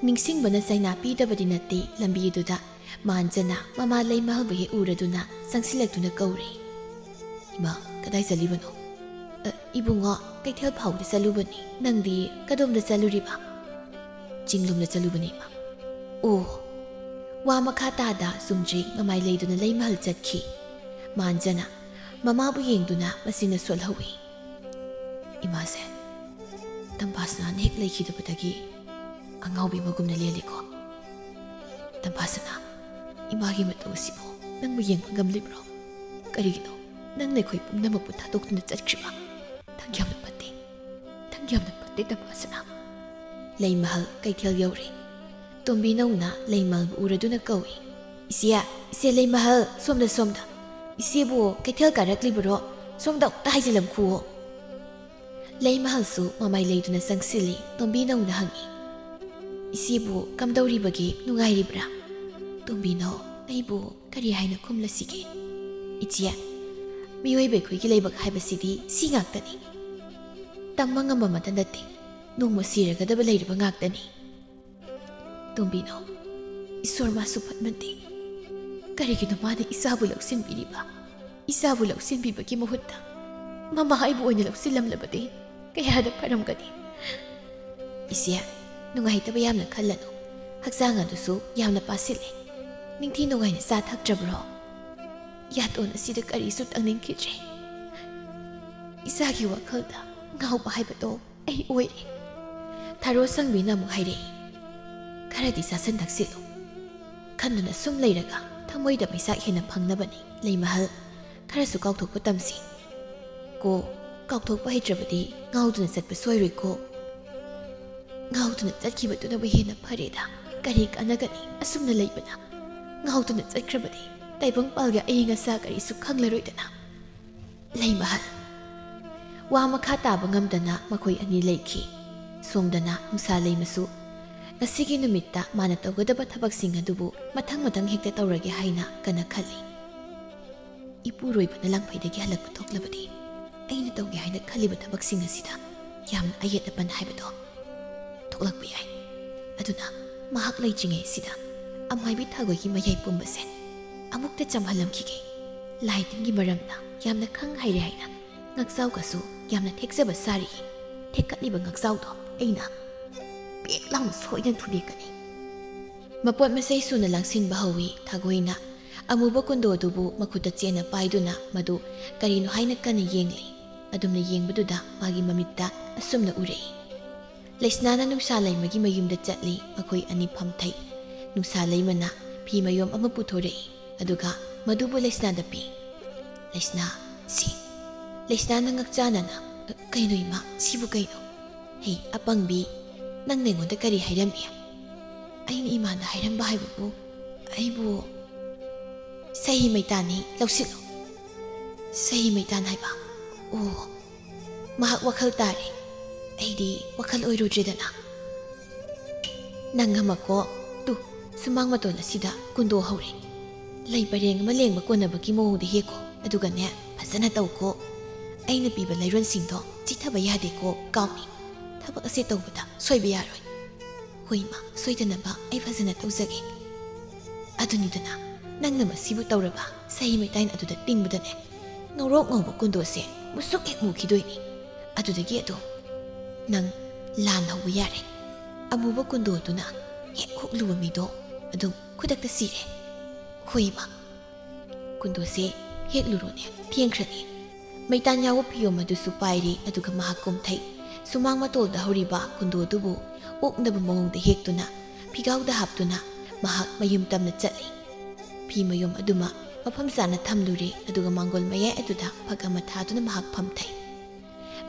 ꯅꯤꯡꯁꯤꯡꯕꯅ ꯆꯩꯅꯥ ꯄꯤꯗꯕꯗꯤ ꯅꯠꯇꯦ꯫ ꯂꯝꯕꯤꯗꯨꯗ ꯃꯥꯟꯖꯅ ꯃꯃꯥ ꯂꯩꯃꯍꯜꯕꯨ ꯍꯦꯛ ꯎꯔꯗꯨꯅ ꯆꯪꯁꯤꯜꯂꯛꯇꯨꯅ ꯀꯧꯔꯤ꯫ "ꯏꯃꯥ, ꯀꯗꯥꯏ ꯆꯠꯂꯤꯕꯅꯣ?" "ꯑ, ꯏꯕꯨꯡꯉꯣ, ꯀꯩꯊꯦꯜ ꯐꯥꯎꯕꯗ ꯆꯠꯂꯨꯕꯅꯤ꯫ ꯅꯪꯗꯤ ꯀꯗꯣꯝꯗ ꯆꯠꯂꯨꯔꯤꯕ?" "ꯆꯤꯡꯂꯣꯝꯗ ꯆꯠꯂꯨꯕꯅꯤ, ꯏꯃꯥ꯫" "ꯑꯣ꯫" ꯋꯥ ꯃꯈꯥ ꯇꯥꯗ ꯆꯨꯝꯗ꯭ꯔꯤꯡ ꯃꯃꯥꯏ ꯂꯩꯗꯨꯅ ꯂꯩꯃꯍꯜ ꯆꯠꯈꯤ꯫ ꯃꯥꯟꯖꯅ ꯃꯃꯥꯕꯨ ꯌꯦꯡꯗꯨꯅ ꯃꯆꯤꯟꯅ ꯁꯣꯜꯍꯧꯏ꯫ "ꯏꯃꯥꯁꯦ ꯇꯝꯐꯥꯁꯅꯥꯅ ꯍꯦꯛ ꯂꯩꯈꯤꯗꯕꯗꯒꯤ ꯑꯉꯥꯎꯕꯤ ꯑꯃꯒꯨꯝꯅ ꯂꯦꯜꯂꯤꯀꯣ꯫ ꯇꯝꯐꯥꯁꯅꯥ, ꯏꯃꯥꯒꯤ ꯃꯇꯧ ꯑꯁꯤꯕꯨ ꯅꯪꯕꯨ ꯌꯦꯡꯕ ꯉꯝꯂꯤꯕ꯭ꯔꯣ? ꯀꯔꯤꯒꯤꯅꯣ ꯅꯪꯅ ꯑꯩꯈꯣꯏ ꯄꯨꯝꯅꯃꯛꯄꯨ ꯊꯥꯗꯣꯛꯇꯨꯅ ꯆꯠꯈ꯭ꯔꯤꯕ? ꯅꯪ ꯌꯥꯝꯅ ꯐꯠꯇꯦ꯫ ꯅꯪ ꯌꯥꯝꯅ ꯐꯠꯇꯦ, ꯇꯝꯐꯥꯁꯅꯥ꯫" ꯂꯩꯃꯍꯜ ꯀꯩꯊꯦꯜ ꯌꯧꯔꯦ꯫ ꯇꯣꯝꯕꯤꯅꯧꯅ ꯂꯩꯃꯍꯜꯕꯨ ꯎꯔꯗꯨꯅ ꯀꯧꯏ꯫ "ꯏꯆꯦ, ꯏꯆꯦ ꯂꯩꯃꯍꯜ, ꯁꯣꯝꯗ, ꯁꯣꯝꯗ꯫ ꯏꯆꯦꯕꯨ ꯀꯩꯊꯦꯜ ꯀꯥꯔꯛꯂꯤꯕꯔꯣ? ꯁꯣꯝꯗ ꯑꯃꯨꯛꯇ ꯍꯥꯏꯖꯤꯜꯂꯝꯈꯨꯑꯣ꯫" ꯂꯩꯃꯍꯜꯁꯨ ꯃꯃꯥꯏ ꯂꯩꯗꯨꯅ ꯆꯪꯁꯤꯜꯂꯤ꯫ ꯇꯣꯝꯕꯤꯅꯧꯅ ꯍꯪꯉꯤ, "ꯏꯆꯦꯕꯨ ꯀꯝꯗꯧꯔꯤꯕꯒꯦ? ꯅꯨꯡꯉꯥꯏꯔꯤꯕ꯭ꯔꯥ?" ꯇꯣꯝꯕꯤꯅꯧ, ꯑꯩꯕꯨ ꯀꯔꯤ ꯍꯥꯏꯅ ꯈꯨꯝꯂꯁꯤꯒꯦ? ꯏꯆꯦ, ꯃꯤꯑꯣꯏꯕ ꯑꯩꯈꯣꯏꯒꯤ ꯂꯥꯏꯕꯛ ꯍꯥꯏꯕꯁꯤꯗꯤ ꯁꯤ ꯉꯥꯛꯇꯅꯤ꯫ ꯇꯝꯕ ꯉꯝꯕ ꯑꯃꯠꯇ ꯅꯠꯇꯦ꯫ ꯅꯣꯡꯃ ꯁꯤꯔꯒꯗꯕ ꯂꯩꯔꯕ ꯉꯥꯛꯇꯅꯤ꯫ ꯇꯣꯝꯕꯤꯅꯧ, ꯏꯁꯣꯔ ꯃꯥꯁꯨ ꯐꯠꯃꯟꯗꯦ꯫ ꯀꯔꯤꯒꯤꯅꯣ ꯃꯥꯅ ꯏꯆꯥꯕꯨ ꯂꯧꯁꯤꯟꯕꯤꯔꯤꯕ? ꯏꯆꯥꯕꯨ ꯂꯧꯁꯤꯟꯕꯤꯕꯒꯤ ꯃꯍꯨꯠꯇ ꯃꯃꯥ ꯑꯩꯕꯨ ꯑꯣꯏꯅ ꯂꯧꯁꯤꯜꯂꯝꯂꯕꯗꯤ ꯀꯌꯥꯗ ꯐꯔꯝꯒꯅꯤ꯫ ꯏꯆꯦ, ꯅꯨꯡꯉꯥꯏꯇꯕ ꯌꯥꯝꯅ ꯈꯜꯂꯅꯨ꯫ ꯍꯛꯆꯥꯡ ꯑꯗꯨꯁꯨ ꯌꯥꯝꯅ ꯄꯥꯁꯤꯜꯂꯦ꯫ ꯅꯤꯡꯊꯤ ꯅꯨꯡꯉꯥꯏꯅ ꯆꯥ ꯊꯛꯇ꯭ꯔꯕ꯭ꯔꯣ? ꯌꯥꯇꯣꯟ ꯑꯁꯤꯗ ꯀꯔꯤꯁꯨ ꯇꯪꯅꯤꯡꯈꯤꯗ꯭ꯔꯦ꯫ ꯏꯆꯥꯒꯤ ꯋꯥꯈꯜꯗ ꯉꯥꯎꯕ ꯍꯥꯏꯕꯗꯣ ꯑꯩ ꯑꯣꯏꯔꯦ꯫" ꯊꯥꯔꯣ ꯁꯪꯕꯤꯅ ꯑꯃꯨꯛ ꯍꯥꯏꯔꯛꯏ, "ꯈꯔꯗꯤ ꯆꯥꯁꯤꯟ ꯊꯛꯁꯤꯜꯂꯨ꯫ ꯈꯟꯗꯨꯅ ꯁꯨꯝ ꯂꯩꯔꯒ ꯊꯃꯣꯏꯗ ꯃꯩꯁꯥꯛ ꯍꯦꯟꯅ ꯐꯪꯅꯕꯅꯤ꯫ ꯂꯩꯃꯍꯜ, ꯈꯔꯁꯨ ꯀꯥꯎꯊꯣꯛꯄ ꯇꯝꯁꯤ꯫ ꯀꯣ, ꯀꯥꯎꯊꯣꯛꯄ ꯍꯩꯇ꯭ꯔꯕꯗꯤ ꯉꯥꯎꯗꯨꯅ ꯆꯠꯄ ꯁꯣꯏꯔꯣꯏꯀꯣ꯫ ꯉꯥꯎꯗꯨꯅ ꯆꯠꯈꯤꯕꯗꯨꯅꯕꯨ ꯍꯦꯟꯅ ꯐꯔꯦꯗ꯫ ꯀꯔꯤ ꯀꯥꯟꯅꯒꯅꯤ ꯑꯁꯨꯝꯅ ꯂꯩꯕꯅ? ꯉꯥꯎꯗꯨꯅ ꯆꯠꯈ꯭ꯔꯕꯗꯤ ꯇꯥꯏꯕꯪꯄꯥꯜꯒꯤ ꯑꯏꯪ ꯑꯁꯥ ꯀꯔꯤꯁꯨ ꯈꯪꯂꯔꯣꯏꯗꯅ꯫ ꯂꯩꯃꯍꯜ꯫ ꯋꯥ ꯃꯈꯥ ꯇꯥꯕ ꯉꯝꯗꯅ ꯃꯈꯣꯏ ꯑꯅꯤ ꯂꯩꯈꯤ꯫ ꯁꯣꯝꯗꯅ ꯅꯨꯡꯁꯥ ꯂꯩꯃꯁꯨ ꯉꯁꯤꯒꯤ ꯅꯨꯃꯤꯠꯇ ꯃꯥꯅ ꯇꯧꯒꯗꯕ ꯊꯕꯛꯁꯤꯡ ꯑꯗꯨꯕꯨ ꯃꯊꯪ ꯃꯊꯪ ꯍꯦꯛꯇ ꯇꯧꯔꯒꯦ ꯍꯥꯏꯅ ꯀꯟꯅ ꯈꯜꯂꯤ꯫ ꯏꯄꯨꯔꯣꯏꯕꯅ ꯂꯥꯡꯐꯩꯗꯒꯤ ꯍꯜꯂꯛꯄ ꯊꯣꯛꯂꯕꯗꯤ ꯑꯩꯅ ꯇꯧꯒꯦ ꯍꯥꯏꯅ ꯈꯜꯂꯤꯕ ꯊꯕꯛꯁꯤꯡ ꯑꯁꯤꯗ ꯌꯥꯝꯅ ꯑꯌꯦꯠ ꯑꯄꯟ ꯍꯥꯏꯕꯗꯣ ꯊꯣꯛꯂꯛꯄ ꯌꯥꯏ꯫ ꯑꯗꯨꯅ ꯃꯍꯥꯛ ꯂꯩꯇ꯭ꯔꯤꯉꯩꯁꯤꯗ ꯑꯃꯥꯏꯕꯤ ꯊꯥꯒꯣꯏꯒꯤ ꯃꯌꯥꯏ ꯄꯨꯝꯕꯁꯦ ꯑꯃꯨꯛꯇ ꯆꯝꯍꯜꯂꯝꯈꯤꯒꯦ꯫ ꯂꯥꯏ ꯇꯤꯟꯒꯤ ꯃꯔꯝꯗ ꯌꯥꯝꯅ ꯈꯪ ꯍꯩꯔꯦ ꯍꯥꯏꯅ ꯉꯛꯆꯥꯎꯒꯁꯨ ꯌꯥꯝꯅ ꯊꯦꯛꯆꯕ ꯁꯥꯔꯤ꯫ ꯊꯦꯛꯀꯠꯂꯤꯕ ꯉꯛꯆꯥꯎꯗꯣ ꯑꯩꯅ ꯄꯦꯛ ꯂꯥꯎꯅ ꯁꯣꯏꯗꯅ ꯊꯨꯗꯦꯛꯀꯅꯤ꯫ ꯃꯄꯣꯠ ꯃꯆꯩ ꯁꯨꯅ ꯂꯥꯡꯁꯤꯟꯕ ꯍꯧꯏ꯫ ꯊꯥꯒꯣꯏꯅ ꯑꯃꯨꯕ ꯀꯨꯟꯗꯣ ꯑꯗꯨꯕꯨ ꯃꯈꯨꯠꯇ ꯆꯦꯠꯅ ꯄꯥꯏꯗꯨꯅ ꯃꯗꯨ ꯀꯔꯤꯅꯣ ꯍꯥꯏꯅ ꯀꯟꯅ ꯌꯦꯡꯂꯤ꯫ ꯑꯗꯨꯝꯅ ꯌꯦꯡꯕꯗꯨꯗ ꯃꯥꯒꯤ ꯃꯃꯤꯠꯇ ꯑꯁꯨꯝꯅ ꯎꯔꯛꯏ꯫ ꯂꯩꯁꯅꯥꯅ ꯅꯨꯡꯁꯥ ꯂꯩꯃꯒꯤ ꯃꯌꯨꯝꯗ ꯆꯠꯂꯤ꯫ ꯃꯈꯣꯏ ꯑꯅꯤ ꯐꯝꯊꯩ꯫ ꯅꯨꯡꯁꯥ ꯂꯩꯃꯅ ꯐꯤ ꯃꯌꯣꯝ ꯑꯃ ꯄꯨꯊꯣꯔꯛꯏ꯫ ꯑꯗꯨꯒ ꯃꯗꯨꯕꯨ ꯂꯩꯁꯅꯥꯗ ꯄꯤ꯫ ꯂꯩꯁꯅꯥ, ꯁꯤ꯫ ꯂꯩꯁꯅꯥꯅ ꯉꯛꯆꯥꯅꯅ, "ꯀꯩꯅꯣ ꯏꯃꯥ, ꯁꯤꯕꯨ ꯀꯩꯅꯣ?" "ꯍꯦ, ꯑꯄꯪꯕꯤ, ꯅꯪ ꯑꯩꯉꯣꯟꯗ ꯀꯔꯤ ꯍꯥꯏꯔꯝꯃꯤ?" "ꯑꯩꯅ ꯏꯃꯥꯗ ꯍꯥꯏꯔꯝꯕ ꯍꯥꯏꯕꯕꯨ, ꯑꯩꯕꯨ ꯁꯍꯤ ꯃꯩꯇꯥꯟꯅꯤ, ꯂꯧꯁꯤꯜꯂꯨ꯫" "ꯁꯍꯤ ꯃꯩꯇꯥꯟ ꯍꯥꯏꯕ? ꯑꯣ, ꯃꯍꯥꯛ ꯋꯥꯈꯜ ꯇꯥꯔꯦ꯫ ꯑꯩꯗꯤ ꯋꯥꯈꯜ ꯑꯣꯏꯔꯨꯗ꯭ꯔꯦꯗꯅ꯫" "ꯅꯪ ꯑꯃꯀꯣ, ꯇꯨ, ꯁꯨꯃꯥꯡ ꯃꯇꯣꯟ ꯑꯁꯤꯗ ꯀꯨꯟꯗꯣ ꯍꯧꯔꯦ꯫ ꯂꯩ ꯄꯔꯦꯡ ꯑꯃ ꯂꯦꯡꯕ ꯀꯣꯟꯅꯕꯒꯤ ꯃꯑꯣꯡꯗ ꯍꯦꯛꯀꯣ, ꯑꯗꯨꯒꯅꯦ, ꯐꯖꯅ ꯇꯧꯀꯣ꯫ ꯑꯩꯅ ꯄꯤꯕ ꯂꯩꯔꯣꯟꯁꯤꯡꯗꯣ ꯆꯤꯠꯊꯕ ꯌꯥꯗꯦꯀꯣ, ꯀꯥꯎꯅꯤ꯫ ꯊꯕꯛ ꯑꯁꯦ ꯇꯧꯕꯗ ꯁꯣꯏꯕ ꯌꯥꯔꯣꯏ꯫" "ꯍꯣꯏ ꯏꯃꯥ, ꯁꯣꯏꯗꯅꯕ ꯑꯩ ꯐꯖꯅ ꯇꯧꯖꯒꯦ꯫" "ꯑꯗꯨꯅꯤꯗꯅ, ꯅꯪꯅ ꯃꯁꯤꯕꯨ ꯇꯧꯔꯕ ꯁꯍꯤ ꯃꯩꯇꯥꯟ ꯑꯗꯨꯗ ꯇꯤꯡꯕꯗꯅꯦ, ꯉꯧꯔꯣꯛ ꯉꯧꯕ ꯀꯨꯟꯗꯣꯁꯦ ꯃꯨꯁꯨꯛ ꯍꯦꯛ ꯃꯨꯈꯤꯗꯣꯏꯅꯤ꯫ ꯑꯗꯨꯗꯒꯤ ꯑꯗꯨꯝ ꯅꯪ ꯂꯥꯟ ꯍꯧꯕ ꯌꯥꯔꯦ꯫ ꯑꯃꯨꯕ ꯀꯨꯟꯗꯣꯗꯨꯅ ꯍꯦꯛ ꯍꯨꯛꯂꯨꯕ ꯃꯤꯗꯣ ꯑꯗꯨꯝ ꯈꯨꯗꯛꯇ ꯁꯤꯔꯦ꯫" "ꯍꯣꯏ ꯏꯃꯥ꯫" "ꯀꯨꯟꯗꯣꯁꯦ ꯍꯦꯛꯂꯨꯔꯣꯅꯦ, ꯊꯦꯡꯈ꯭ꯔꯅꯤ꯫" ꯃꯩꯇꯥꯟ ꯌꯥꯎꯕ ꯐꯤꯌꯣꯝ ꯑꯗꯨꯁꯨ ꯄꯥꯏꯔꯤ, ꯑꯗꯨꯒ ꯃꯍꯥꯛ ꯀꯨꯝꯊꯩ꯫ ꯁꯨꯃꯥꯡ ꯃꯇꯣꯜꯗ ꯍꯧꯔꯤꯕ ꯀꯨꯟꯗꯣ ꯑꯗꯨꯕꯨ ꯑꯣꯛꯅꯕ ꯃꯑꯣꯡꯗ ꯍꯦꯛꯇꯨꯅ ꯐꯤꯒꯥꯎꯗ ꯍꯥꯞꯇꯨꯅ ꯃꯍꯥꯛ ꯃꯌꯨꯝ ꯇꯝꯅ ꯆꯠꯂꯤ꯫ ꯐꯤ ꯃꯌꯣꯝ ꯑꯗꯨꯃꯛ ꯃꯐꯝ ꯆꯥꯅ ꯊꯝꯂꯨꯔꯦ, ꯑꯗꯨꯒ ꯃꯥꯡꯒꯣꯜ ꯃꯌꯥꯏ ꯑꯗꯨꯗ ꯐꯛ ꯑꯃ ꯊꯥꯗꯨꯅ ꯃꯍꯥꯛ ꯐꯝꯊꯩ꯫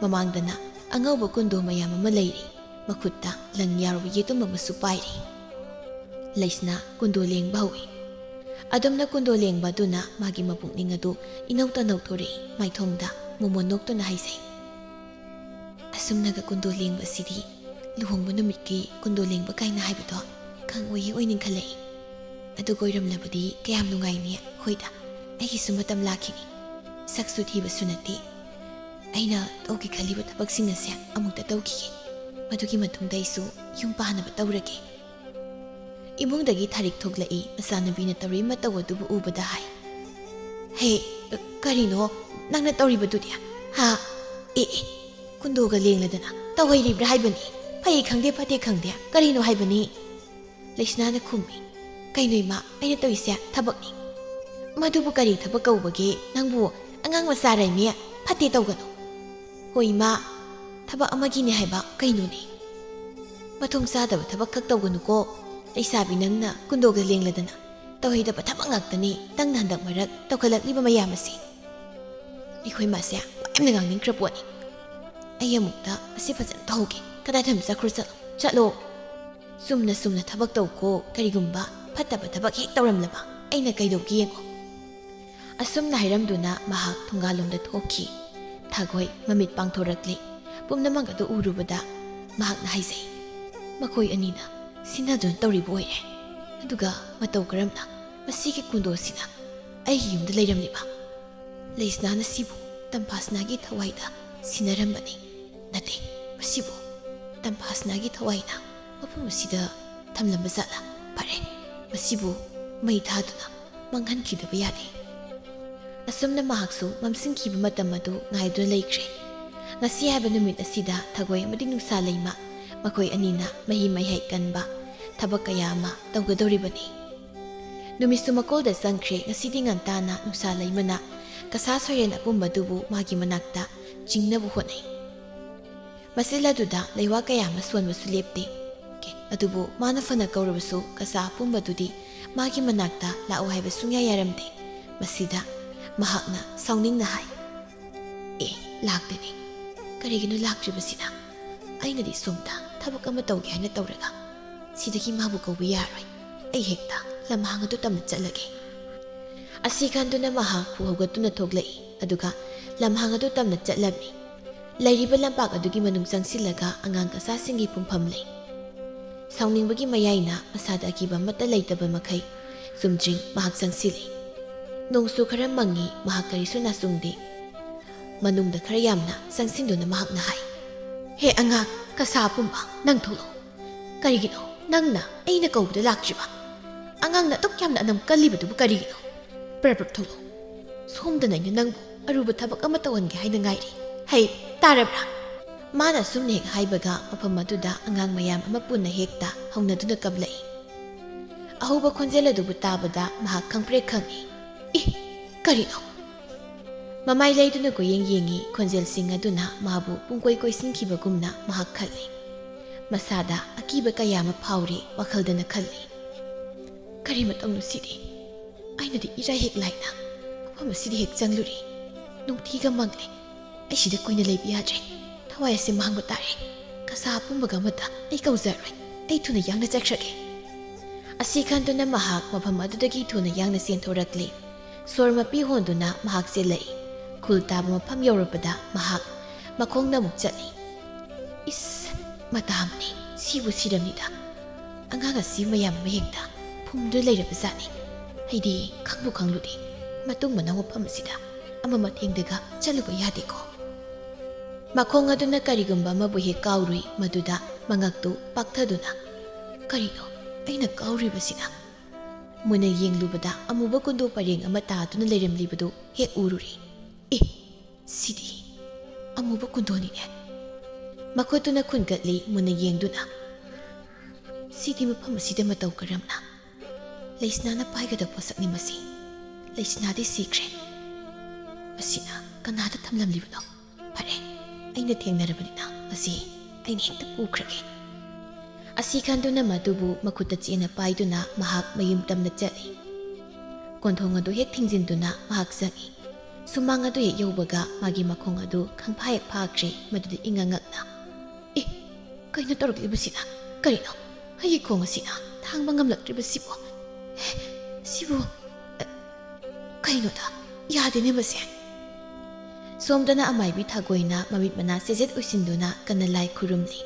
ꯃꯃꯥꯡꯗꯅ ꯑꯉꯧꯕ ꯀꯨꯟꯗꯣ ꯃꯌꯥꯝ ꯑꯃ ꯂꯩꯔꯤ꯫ ꯃꯈꯨꯠꯇ ꯂꯪ ꯌꯥꯎꯔꯕ ꯌꯦꯇꯨꯝ ꯑꯃꯁꯨ ꯄꯥꯏꯔꯤ꯫ ꯂꯩꯁꯅꯥ ꯀꯨꯟꯗꯣ ꯂꯦꯡꯕ ꯍꯧꯏ꯫ ꯑꯗꯨꯝꯅ ꯀꯨꯟꯗꯣ ꯂꯦꯡꯕ ꯑꯗꯨꯅ ꯃꯥꯒꯤ ꯃꯄꯨꯛꯅꯤꯡ ꯑꯗꯨ ꯏꯅꯧꯇ ꯅꯧꯊꯣꯔꯛꯏ꯫ ꯃꯥꯏꯊꯣꯡꯗ ꯃꯣꯃꯣꯟ ꯅꯣꯛꯇꯨꯅ ꯍꯥꯏꯖꯩ, "ꯑꯁꯨꯝꯅꯒ ꯀꯨꯟꯗꯣ ꯂꯦꯡꯕꯁꯤꯗꯤ ꯂꯨꯍꯣꯡꯕ ꯅꯨꯃꯤꯠꯀꯤ ꯀꯨꯟꯗꯣ ꯂꯦꯡꯕ ꯀꯥꯏꯅ ꯍꯥꯏꯕꯗꯣ ꯈꯪꯑꯣꯏ ꯍꯦꯛ ꯑꯣꯏꯅꯤꯡꯈꯠꯂꯛꯏ꯫ ꯑꯗꯨꯒ ꯑꯣꯏꯔꯝꯂꯕꯗꯤ ꯀꯌꯥꯝ ꯅꯨꯡꯉꯥꯏꯅꯤ꯫ ꯍꯣꯏꯗ, ꯑꯩꯒꯤꯁꯨ ꯃꯇꯝ ꯂꯥꯛꯈꯤꯅꯤ꯫ ꯁꯛꯁꯨ ꯊꯤꯕꯁꯨ ꯅꯠꯇꯦ꯫ ꯑꯩꯅ ꯇꯧꯒꯦ ꯈꯜꯂꯤꯕ ꯊꯕꯛꯁꯤꯡ ꯑꯁꯦ ꯑꯃꯨꯛꯇ ꯇꯧꯈꯤꯒꯦ꯫ ꯃꯗꯨꯒꯤ ꯃꯇꯨꯡꯗ ꯑꯩꯁꯨ ꯌꯨꯝ ꯄꯥꯟꯅꯕ ꯇꯧꯔꯒꯦ꯫" ꯏꯃꯨꯡꯗꯒꯤ ꯊꯥꯔꯤꯛ ꯊꯣꯛꯂꯛꯏ꯫ ꯃꯆꯥꯅꯨꯄꯤꯅ ꯇꯧꯔꯤ ꯃꯇꯧ ꯑꯗꯨꯕꯨ ꯎꯕꯗ ꯍꯥꯏ, "ꯍꯦ, ꯀꯔꯤꯅꯣ ꯅꯪꯅ ꯇꯧꯔꯤꯕꯗꯨꯗꯤ? ꯍꯥ? ꯑꯦ, ꯑꯦ, ꯀꯨꯟꯗꯣꯒ ꯂꯦꯡꯂꯗꯅ ꯇꯧꯍꯩꯔꯤꯕ꯭ꯔꯥ ꯍꯥꯏꯕꯅꯤ? ꯐꯩ ꯈꯪꯗꯦ, ꯐꯠꯇꯦ ꯈꯪꯗꯦ, ꯀꯔꯤꯅꯣ ꯍꯥꯏꯕꯅꯤ?" ꯂꯩꯁꯅꯥꯅ ꯈꯨꯝꯃꯤ, "ꯀꯩꯅꯣ ꯏꯃꯥ, ꯑꯩꯅ ꯇꯧꯔꯤꯁꯦ ꯊꯕꯛꯅꯤ꯫" "ꯃꯗꯨꯕꯨ ꯀꯔꯤ ꯊꯕꯛ ꯀꯧꯕꯒꯦ? ꯅꯪꯕꯨ ꯑꯉꯥꯡ ꯃꯆꯥꯔꯥꯏꯃꯤ, ꯐꯠꯇꯦ ꯇꯧꯒꯅꯨ꯫" "ꯍꯣꯏ ꯏꯃꯥ, ꯊꯕꯛ ꯑꯃꯒꯤꯅꯦ ꯍꯥꯏꯕ ꯀꯩꯅꯣꯅꯦ? ꯃꯊꯣꯡ ꯆꯥꯗꯕ ꯊꯕꯛ ꯈꯛ ꯇꯧꯒꯅꯨꯀꯣ꯫ ꯂꯩꯁꯥꯕꯤ ꯅꯪꯅ ꯀꯨꯟꯗꯣꯒ ꯂꯦꯡꯂꯗꯅ ꯇꯧꯍꯩꯗꯕ ꯊꯕꯛ ꯉꯥꯛꯇꯅꯤ ꯅꯪꯅ ꯍꯟꯗꯛ ꯃꯔꯛ ꯇꯧꯈꯠꯂꯛꯂꯤꯕ ꯃꯌꯥꯝ ꯑꯁꯤ꯫" ꯑꯩꯈꯣꯏ ꯃꯥꯁꯦ ꯌꯥꯝꯅ ꯉꯥꯡꯅꯤꯡꯈ꯭ꯔ ꯄꯣꯠꯅꯤ꯫ ꯑꯩ ꯑꯃꯨꯛꯇ ꯑꯁꯤ ꯐꯖꯅ ꯇꯧꯍꯧꯒꯦ꯫ ꯀꯗꯥꯏꯗꯅꯣ ꯆꯠꯈ꯭ꯔꯣ, ꯆꯠꯂꯣ, ꯆꯠꯂꯣ꯫ ꯆꯨꯝꯅ ꯆꯨꯝꯅ ꯊꯕꯛ ꯇꯧꯀꯣ꯫ ꯀꯔꯤꯒꯨꯝꯕ ꯐꯠꯇꯕ ꯊꯕꯛ ꯍꯦꯛ ꯇꯧꯔꯝꯂꯕ ꯑꯩꯅ ꯀꯩꯗꯧꯒꯦ ꯌꯦꯡꯉꯣ꯫ ꯑꯁꯨꯝꯅ ꯍꯥꯏꯔꯝꯗꯨꯅ ꯃꯍꯥꯛ ꯊꯣꯡꯒꯥꯜꯂꯣꯝꯗ ꯊꯣꯛꯈꯤ꯫ ꯊꯥꯒꯣꯏ ꯃꯃꯤꯠ ꯄꯥꯡꯊꯣꯔꯛꯂꯦ꯫ ꯄꯨꯝꯅꯃꯛ ꯑꯗꯨ ꯎꯔꯨꯕꯗ ꯃꯍꯥꯛꯅ ꯍꯥꯏꯖꯩ, "ꯃꯈꯣꯏ ꯑꯅꯤꯅ ꯁꯤꯟꯅꯗꯨꯅ ꯇꯧꯔꯤꯕ ꯑꯣꯏꯔꯦ꯫ ꯑꯗꯨꯒ ꯃꯇꯧ ꯀꯔꯝꯅ ꯃꯁꯤꯒꯤ ꯀꯨꯟꯗꯣꯁꯤꯅ ꯑꯩꯒꯤ ꯌꯨꯝꯗ ꯂꯩꯔꯝꯂꯤꯕ? ꯂꯩꯁꯅꯥꯅ ꯁꯤꯕꯨ ꯇꯝꯐꯥꯁꯅꯥꯒꯤ ꯊꯋꯥꯏꯗ ꯁꯤꯟꯅꯔꯝꯕꯅꯤ꯫ ꯅꯠꯇꯦ, ꯃꯁꯤꯕꯨ ꯇꯝꯐꯥꯁꯅꯥꯒꯤ ꯊꯋꯥꯏꯅ ꯃꯐꯝ ꯑꯁꯤꯗ ꯊꯝꯂꯝꯕ ꯖꯥꯠꯂ? ꯐꯔꯦ, ꯃꯁꯤꯕꯨ ꯃꯩ ꯊꯥꯗꯨꯅ ꯃꯥꯡꯍꯟꯈꯤꯗꯕ ꯌꯥꯗꯦ꯫" ꯑꯁꯨꯝꯅ ꯃꯍꯥꯛꯁꯨ ꯃꯝꯁꯤꯟꯈꯤꯕ ꯃꯇꯝ ꯑꯗꯨ ꯉꯥꯏꯗꯨꯅ ꯂꯩꯈ꯭ꯔꯦ꯫ ꯉꯁꯤ ꯍꯥꯏꯕ ꯅꯨꯃꯤꯠ ꯑꯁꯤꯗ ꯊꯥꯒꯣꯏ ꯑꯃꯗꯤ ꯅꯨꯡꯁꯥ ꯂꯩꯃ ꯃꯈꯣꯏ ꯑꯅꯤꯅ ꯃꯍꯤ ꯃꯍꯩ ꯀꯟꯕ ꯊꯕꯛ ꯀꯌꯥ ꯑꯃ ꯇꯧꯒꯗꯧꯔꯤꯕꯅꯤ꯫ ꯅꯨꯃꯤꯠꯁꯨ ꯃꯀꯣꯜꯗ ꯆꯪꯈ꯭ꯔꯦ꯫ ꯉꯁꯤꯗꯤ ꯉꯟꯇꯥꯅ ꯅꯨꯡꯁꯥ ꯂꯩꯃꯅ ꯀꯁꯥ ꯁꯣꯏꯔꯦꯟ ꯑꯄꯨꯝꯕꯗꯨꯕꯨ ꯃꯥꯒꯤ ꯃꯅꯥꯛꯇ ꯆꯤꯡꯅꯕ ꯍꯣꯠꯅꯩ꯫ ꯃꯆꯤꯜ ꯑꯗꯨꯗ ꯂꯩꯋꯥ ꯀꯌꯥ ꯑꯃ ꯁꯣꯟꯕꯁꯨ ꯂꯦꯞꯇꯦ꯫ ꯑꯗꯨꯕꯨ ꯃꯥꯅ ꯐꯅ ꯀꯧꯔꯕꯁꯨ ꯀꯁꯥ ꯑꯄꯨꯝꯕꯗꯨꯗꯤ ꯃꯥꯒꯤ ꯃꯅꯥꯛꯇ ꯂꯥꯛꯎ ꯍꯥꯏꯕ ꯁꯨꯡꯌꯥ ꯌꯥꯔꯝꯗꯦ꯫ ꯃꯁꯤꯗ ꯃꯍꯥꯛꯅ ꯁꯥꯎꯅꯤꯡꯅ ꯍꯥꯏ, "ꯑꯦ, ꯂꯥꯛꯇꯦꯅꯦ꯫ ꯀꯔꯤꯒꯤꯅꯣ ꯂꯥꯛꯇ꯭ꯔꯤꯕꯁꯤꯅ? ꯑꯩꯅꯗꯤ ꯁꯣꯝꯗ ꯊꯕꯛ ꯑꯃ ꯇꯧꯒꯦ ꯍꯥꯏꯅ ꯇꯧꯔꯒ ꯁꯤꯗꯒꯤ ꯃꯥꯕꯨ ꯀꯧꯕ ꯌꯥꯔꯣꯏ꯫ ꯑꯩ ꯍꯦꯛꯇ ꯂꯝꯍꯥꯡ ꯑꯗꯨ ꯇꯝꯅ ꯆꯠꯂꯒꯦ꯫ ꯑꯁꯤ ꯈꯟꯗꯨꯅ ꯃꯍꯥꯛ ꯐꯨ ꯍꯧꯒꯠꯇꯨꯅ ꯊꯣꯛꯂꯛꯏ, ꯑꯗꯨꯒ ꯂꯝꯍꯥꯡ ꯑꯗꯨ ꯇꯝꯅ ꯆꯠꯂꯝꯃꯤ꯫ ꯂꯩꯔꯤꯕ ꯂꯝꯄꯥꯛ ꯑꯗꯨꯒꯤ ꯃꯅꯨꯡ ꯆꯪꯁꯤꯜꯂꯒ ꯑꯉꯥꯡ ꯀꯁꯥꯁꯤꯡꯒꯤ ꯄꯨꯡꯐꯝ ꯂꯩ꯫ ꯁꯥꯎꯅꯤꯡꯕꯒꯤ ꯃꯌꯥꯏꯅ ꯃꯁꯥꯗ ꯑꯀꯤꯕ ꯑꯃꯠꯇ ꯂꯩꯇꯕ ꯃꯈꯩ ꯆꯨꯝꯗ꯭ꯔꯤꯡ ꯃꯍꯥꯛ ꯆꯪꯁꯤꯜꯂꯤ꯫ ꯅꯣꯡꯁꯨ ꯈꯔ ꯃꯪꯉꯤ, ꯃꯍꯥꯛ ꯀꯔꯤꯁꯨ ꯅꯥꯆꯨꯡꯗꯦ꯫ ꯃꯅꯨꯡꯗ ꯈꯔ ꯌꯥꯝꯅ ꯆꯪꯁꯤꯟꯗꯨꯅ ꯃꯍꯥꯛꯅ ꯍꯥꯏ, "ꯍꯦ ꯑꯉꯥꯡ ꯀꯁꯥ ꯑꯄꯨꯝꯕ, ꯅꯪ ꯊꯣꯛꯂꯛꯎ꯫ ꯀꯔꯤꯒꯤꯅꯣ ꯅꯪꯅ ꯑꯩꯅ ꯀꯧꯕꯗ ꯂꯥꯛꯇ꯭ꯔꯤꯕ? ꯑꯉꯥꯡꯅ ꯑꯗꯨꯛ ꯌꯥꯝꯅ ꯑꯅꯝ ꯀꯜꯂꯤꯕꯗꯨꯕꯨ ꯀꯔꯤꯒꯤꯅꯣ? ꯄ꯭ꯔꯞ ꯄ꯭ꯔꯞ ꯊꯣꯛꯂꯛꯎ꯫ ꯁꯣꯝꯗ ꯑꯩꯅ ꯅꯪꯕꯨ ꯑꯔꯨꯕ ꯊꯕꯛ ꯑꯃ ꯇꯧꯍꯟꯒꯦ ꯍꯥꯏꯅ ꯉꯥꯏꯔꯤ꯫ ꯍꯩ, ꯇꯥꯔꯕ꯭ꯔꯥ?" ꯃꯥꯅ ꯑꯁꯨꯝꯅ ꯍꯦꯛ ꯍꯥꯏꯕꯒ ꯃꯐꯝ ꯑꯗꯨꯗ ꯑꯉꯥꯡ ꯃꯌꯥꯝ ꯑꯃ ꯄꯨꯟꯅ ꯍꯦꯛꯇ ꯍꯧꯅꯗꯨꯅ ꯀꯞꯂꯛꯏ꯫ ꯑꯍꯧꯕ ꯈꯣꯟꯖꯦꯜ ꯑꯗꯨꯕꯨ ꯇꯥꯕꯗ ꯃꯍꯥꯛ ꯈꯪꯄ꯭ꯔꯦꯛ ꯈꯪꯏ꯫ "ꯏ, ꯀꯔꯤꯅꯣ?" ꯃꯃꯥꯏ ꯂꯩꯗꯨꯅ ꯀꯣꯏꯌꯦꯡ ꯌꯦꯡꯏ꯫ ꯈꯣꯟꯖꯦꯜꯁꯤꯡ ꯑꯗꯨꯅ ꯃꯥꯕꯨ ꯄꯨꯡꯀꯣꯏ ꯀꯣꯏꯁꯤꯟꯈꯤꯕꯒꯨꯝꯅ ꯃꯍꯥꯛ ꯈꯜꯂꯤ꯫ ꯃꯁꯥꯗ ꯑꯀꯤꯕ ꯀꯌꯥ ꯑꯃ ꯐꯥꯎꯔꯤ꯫ ꯋꯥꯈꯜꯗꯅ ꯈꯜꯂꯤ, "ꯀꯔꯤ ꯃꯇꯧꯅꯣ ꯁꯤꯗꯤ? ꯑꯩꯅꯗꯤ ꯏꯔꯥꯏ ꯍꯦꯛ ꯂꯥꯏꯅ ꯃꯐꯝ ꯑꯁꯤꯗ ꯍꯦꯛ ꯆꯪꯂꯨꯔꯤ꯫ ꯅꯨꯡꯊꯤꯒ ꯃꯪꯂꯦ꯫ ꯑꯩ ꯁꯤꯗ ꯀꯨꯏꯅ ꯂꯩꯕ ꯌꯥꯗ꯭ꯔꯦ꯫ ꯊꯋꯥꯏ ꯑꯁꯦ ꯃꯥꯡꯕ ꯇꯥꯔꯦ꯫ ꯀꯁꯥ ꯑꯄꯨꯝꯕꯒ ꯑꯃꯠꯇ ꯑꯩ ꯀꯧꯖꯔꯣꯏ꯫ ꯑꯩ ꯊꯨꯅ ꯌꯥꯡꯅ ꯆꯠꯈ꯭ꯔꯒꯦ꯫" ꯑꯁꯤ ꯈꯟꯗꯨꯅ ꯃꯍꯥꯛ ꯃꯐꯝ ꯑꯗꯨꯗꯒꯤ ꯊꯨꯅ ꯌꯥꯡꯅ ꯆꯦꯟꯊꯣꯔꯛꯂꯤ꯫ ꯁꯣꯔ ꯃꯄꯤ ꯍꯣꯟꯗꯨꯅ ꯃꯍꯥꯛ ꯆꯦꯜꯂꯛꯏ꯫ ꯈꯨꯜ ꯇꯥꯕ ꯃꯐꯝ ꯌꯧꯔꯛꯄꯗ ꯃꯍꯥꯛ ꯃꯈꯣꯡꯅ ꯑꯃꯨꯛ ꯆꯠꯂꯤ꯫ "ꯏꯁ, ꯃꯇꯥ ꯑꯃꯅꯤ, ꯁꯤꯕꯨ ꯁꯤꯔꯝꯅꯤꯗ꯫ ꯑꯉꯥꯡ ꯑꯁꯤ ꯃꯌꯥꯝ ꯑꯃ ꯍꯦꯛꯇ ꯐꯨꯝꯗꯨꯅ ꯂꯩꯔꯕ ꯖꯥꯠꯅꯤ꯫ ꯑꯩꯗꯤ ꯈꯪꯕꯨ ꯈꯪꯂꯨꯗꯦ꯫ ꯃꯇꯨꯡ ꯃꯅꯥꯎ ꯃꯐꯝ ꯑꯁꯤꯗ ꯑꯃ ꯃꯊꯦꯡꯗꯒ ꯆꯠꯂꯨꯕ ꯌꯥꯗꯦꯀꯣ꯫" ꯃꯈꯣꯡ ꯑꯗꯨꯅ ꯀꯔꯤꯒꯨꯝꯕ ꯑꯃꯕꯨ ꯍꯦꯛ ꯀꯥꯎꯔꯨꯏ꯫ ꯃꯗꯨꯗ ꯃꯉꯛꯇꯨ ꯄꯥꯛꯊꯗꯨꯅ, "ꯀꯔꯤꯅꯣ ꯑꯩꯅ ꯀꯥꯎꯔꯤꯕꯁꯤꯅ?" ꯃꯨꯟꯅ ꯌꯦꯡꯂꯨꯕꯗ ꯑꯃꯨꯕ ꯀꯨꯟꯗꯣ ꯄꯔꯦꯡ ꯑꯃ ꯇꯥꯗꯨꯅ ꯂꯩꯔꯝꯂꯤꯕꯗꯨ ꯍꯦꯛ ꯎꯔꯨꯔꯦ꯫ "ꯑꯦ, ꯁꯤꯗꯤ ꯑꯃꯨꯕ ꯀꯨꯟꯗꯣꯅꯤꯅꯦ꯫" ꯃꯈꯨꯠꯇꯨꯅ ꯈꯨꯟꯒꯠꯂꯤ꯫ ꯃꯨꯟꯅ ꯌꯦꯡꯗꯨꯅ, "ꯁꯤꯗꯤ ꯃꯐꯝ ꯑꯁꯤꯗ ꯃꯇꯧ ꯀꯔꯝꯅ? ꯂꯩꯁꯅꯥꯅ ꯄꯥꯏꯒꯗꯕ ꯄꯣꯠꯁꯛꯅꯤ ꯃꯁꯤ꯫ ꯂꯩꯁꯅꯥꯗꯤ ꯁꯤꯈ꯭ꯔꯦ꯫ ꯃꯁꯤꯅ ꯀꯅꯥꯗ ꯊꯝꯂꯝꯂꯤꯕꯅꯣ? ꯐꯔꯦ, ꯑꯩꯅ ꯊꯦꯡꯅꯔꯕꯅꯤꯅ ꯃꯁꯤ ꯑꯩꯅ ꯍꯦꯛꯇ ꯄꯨꯈ꯭ꯔꯒꯦ꯫" ꯑꯁꯤ ꯈꯟꯗꯨꯅ ꯃꯗꯨꯕꯨ ꯃꯈꯨꯠꯇ ꯆꯦꯅ ꯄꯥꯏꯗꯨꯅ ꯃꯍꯥꯛ ꯃꯌꯨꯝ ꯇꯝꯅ ꯆꯠꯂꯤ꯫ ꯀꯣꯟꯊꯣꯡ ꯑꯗꯨ ꯍꯦꯛ ꯊꯤꯡꯖꯤꯟꯗꯨꯅ ꯃꯍꯥꯛ ꯆꯪꯏ꯫ ꯁꯨꯃꯥꯡ ꯑꯗꯨ ꯍꯦꯛ ꯌꯧꯕꯒ ꯃꯥꯒꯤ ꯃꯈꯣꯡ ꯑꯗꯨ ꯈꯪꯐꯥ ꯍꯦꯛ ꯐꯥꯈ꯭ꯔꯦ꯫ ꯃꯗꯨꯗ ꯏꯉꯛ ꯉꯛꯅ, "ꯑꯦ, ꯀꯩꯅꯣ ꯇꯧꯔꯛꯂꯤꯕꯁꯤꯅ? ꯀꯔꯤꯅꯣ ꯑꯩꯒꯤ ꯈꯣꯡ ꯑꯁꯤꯅ ꯊꯥꯡꯕ ꯉꯝꯂꯛꯇ꯭ꯔꯤꯕꯁꯤꯕꯣ? ꯍꯦ, "ꯁꯤꯕꯨ, ꯑ, ꯀꯩꯅꯣꯗ, ꯌꯥꯗꯦꯅꯦ ꯃꯁꯦ"꯫ ꯁꯣꯝꯗꯅ ꯑꯃꯥꯏꯕꯤ ꯊꯥꯒꯣꯏꯅ ꯃꯃꯤꯠ ꯃꯅꯥ ꯆꯦꯖꯦꯠ ꯎꯏꯁꯤꯟꯗꯨꯅ ꯀꯟꯅ ꯂꯥꯏ ꯈꯨꯔꯨꯝꯂꯤ꯫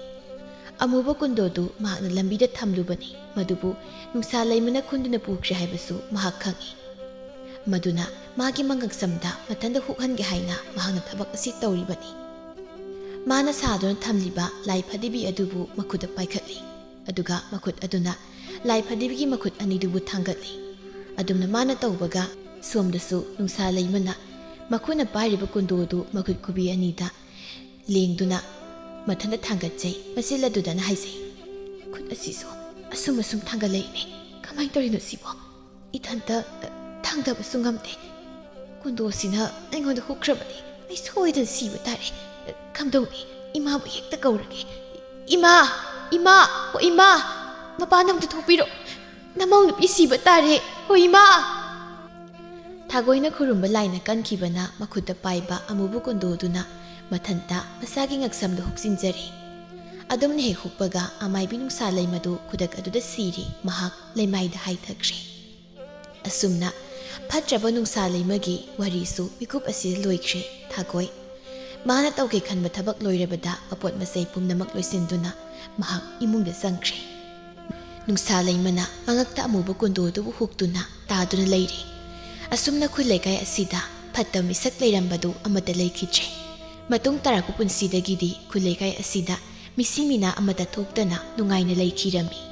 ꯑꯃꯨꯕ ꯀꯨꯟꯗꯣꯗꯨ ꯃꯍꯥꯛꯅ ꯂꯝꯕꯤꯗ ꯊꯝꯂꯨꯕꯅꯤ, ꯃꯗꯨꯕꯨ ꯅꯨꯡꯁꯥ ꯂꯩꯃꯅ ꯈꯨꯟꯗꯨꯅ ꯄꯨꯈ꯭ꯔꯦ ꯍꯥꯏꯕꯁꯨ ꯃꯍꯥꯛ ꯈꯪꯏ꯫ ꯃꯗꯨꯅ ꯃꯥꯒꯤ ꯃꯉꯛꯁꯝꯗ ꯃꯊꯟꯇ ꯍꯨꯛꯍꯟꯒꯦ ꯍꯥꯏꯅ ꯃꯍꯥꯛꯅ ꯊꯕꯛ ꯑꯁꯤ ꯇꯧꯔꯤꯕꯅꯤ꯫ ꯃꯥꯅ ꯁꯥꯗꯨꯅ ꯊꯝꯂꯤꯕ ꯂꯥꯏ ꯐꯗꯤꯕꯤ ꯑꯗꯨꯕꯨ ꯃꯈꯨꯠꯇ ꯄꯥꯏꯈꯠꯂꯤ, ꯑꯗꯨꯒ ꯃꯈꯨꯠ ꯑꯗꯨꯅ ꯂꯥꯏ ꯐꯗꯤꯕꯤꯒꯤ ꯃꯈꯨꯠ ꯑꯅꯤꯗꯨꯕꯨ ꯊꯥꯡꯒꯠꯂꯤ꯫ ꯑꯗꯨꯝꯅ ꯃꯥꯅ ꯇꯧꯕꯒ ꯁꯣꯝꯗꯁꯨ ꯅꯨꯡꯁꯥ ꯂꯩꯃꯅ ꯃꯈꯨꯠꯅ ꯄꯥꯏꯔꯤꯕ ꯀꯨꯟꯗꯣ ꯑꯗꯨ ꯃꯈꯨꯠ ꯈꯨꯕꯤ ꯑꯅꯤꯗ ꯂꯦꯡꯗꯨꯅ ꯃꯊꯟꯇ ꯊꯥꯡꯒꯠꯆꯩ꯫ ꯃꯆꯤꯜ ꯑꯗꯨꯗꯅ ꯍꯥꯏꯖꯩ, "ꯈꯨꯠ ꯑꯁꯤꯁꯨ ꯑꯁꯨꯝ ꯑꯁꯨꯝ ꯊꯥꯡꯒꯠꯂꯛꯏꯅꯦ꯫ ꯀꯃꯥꯏꯅ ꯇꯧꯔꯤꯅꯣ ꯁꯤꯕꯣ? ꯏꯊꯟꯇ, ꯑ, ꯊꯥꯡꯗꯕꯁꯨ ꯉꯝꯗꯦ꯫ ꯀꯨꯟꯗꯣꯁꯤꯅ ꯑꯩꯉꯣꯟꯗ ꯍꯨꯛꯈ꯭ꯔꯕꯗꯤ ꯑꯩ ꯁꯣꯏꯗꯅ ꯁꯤꯕ ꯇꯥꯔꯦ꯫ ꯀꯝꯗꯧꯅꯤ? ꯏꯃꯥꯕꯨ ꯍꯦꯛꯇ ꯀꯧꯔꯒꯦ꯫ ꯏꯃꯥ! ꯏꯃꯥ! ꯑꯣ ꯏꯃꯥ! ꯃꯄꯥꯟ ꯑꯝꯇ ꯊꯣꯛꯄꯤꯔꯣ꯫ ꯅꯃꯧ ꯅꯨꯄꯤ ꯁꯤꯕ ꯇꯥꯔꯦ꯫ ꯑꯣ ꯏꯃꯥ!" ꯊꯥꯒꯣꯏꯅ ꯈꯨꯔꯨꯝꯕ ꯂꯥꯏꯅ ꯀꯟꯈꯤꯕꯅ ꯃꯈꯨꯠꯇ ꯄꯥꯏꯕ ꯑꯃꯨꯕ ꯀꯨꯟꯗꯣꯗꯨꯅ ꯃꯊꯟꯇ ꯃꯁꯥꯒꯤ ꯉꯛꯁꯝꯗ ꯍꯨꯛꯆꯤꯟꯖꯔꯦ꯫ ꯑꯗꯨꯝꯅ ꯍꯦꯛ ꯍꯨꯛꯄꯒ ꯑꯃꯥꯏꯕꯤ ꯅꯨꯡꯁꯥ ꯂꯩꯃꯗꯨ ꯈꯨꯗꯛ ꯑꯗꯨꯗ ꯁꯤꯔꯦ, ꯃꯍꯥꯛ ꯂꯩꯃꯥꯏꯗ ꯍꯥꯏꯊꯈ꯭ꯔꯦ꯫ ꯑꯁꯨꯝꯅ ꯐꯠꯇ꯭ꯔꯕ ꯅꯨꯡꯁꯥ ꯂꯩꯃꯒꯤ ꯋꯥꯔꯤꯁꯨ ꯃꯤꯀꯨꯞ ꯑꯁꯤꯗ ꯂꯣꯏꯈ꯭ꯔꯦ꯫ ꯊꯥꯒꯣꯏ ꯃꯥꯅ ꯇꯧꯒꯦ ꯈꯟꯕ ꯊꯕꯛ ꯂꯣꯏꯔꯕꯗ ꯃꯄꯣꯠ ꯃꯆꯩ ꯄꯨꯝꯅꯃꯛ ꯂꯣꯏꯁꯤꯟꯗꯨꯅ ꯃꯍꯥꯛ ꯏꯃꯨꯡꯗ ꯆꯪꯈ꯭ꯔꯦ꯫ ꯅꯨꯡꯁꯥ ꯂꯩꯃꯅ ꯃꯉꯛꯇ ꯑꯃꯨꯕ ꯀꯨꯟꯗꯣꯗꯨꯕꯨ ꯍꯨꯛꯇꯨꯅ ꯇꯥꯗꯨꯅ ꯂꯩꯔꯦ꯫ ꯑꯁꯨꯝꯅ ꯈꯨꯜ ꯂꯩꯀꯥꯏ ꯑꯁꯤꯗ ꯐꯠꯇꯕ ꯃꯤꯁꯛ ꯂꯩꯔꯝꯕꯗꯨ ꯑꯃꯠꯇ ꯂꯩꯈꯤꯗ꯭ꯔꯦ꯫ ꯃꯇꯨꯡ ꯇꯥꯔꯛꯄ ꯄꯨꯟꯁꯤꯗꯒꯤꯗꯤ ꯈꯨꯜ ꯂꯩꯀꯥꯏ ꯑꯁꯤꯗ ꯃꯤꯁꯤ ꯃꯤꯅꯥ ꯑꯃꯠꯇ ꯊꯣꯛꯇꯅ ꯅꯨꯡꯉꯥꯏꯅ ꯂꯩꯈꯤꯔꯝꯃꯤ꯫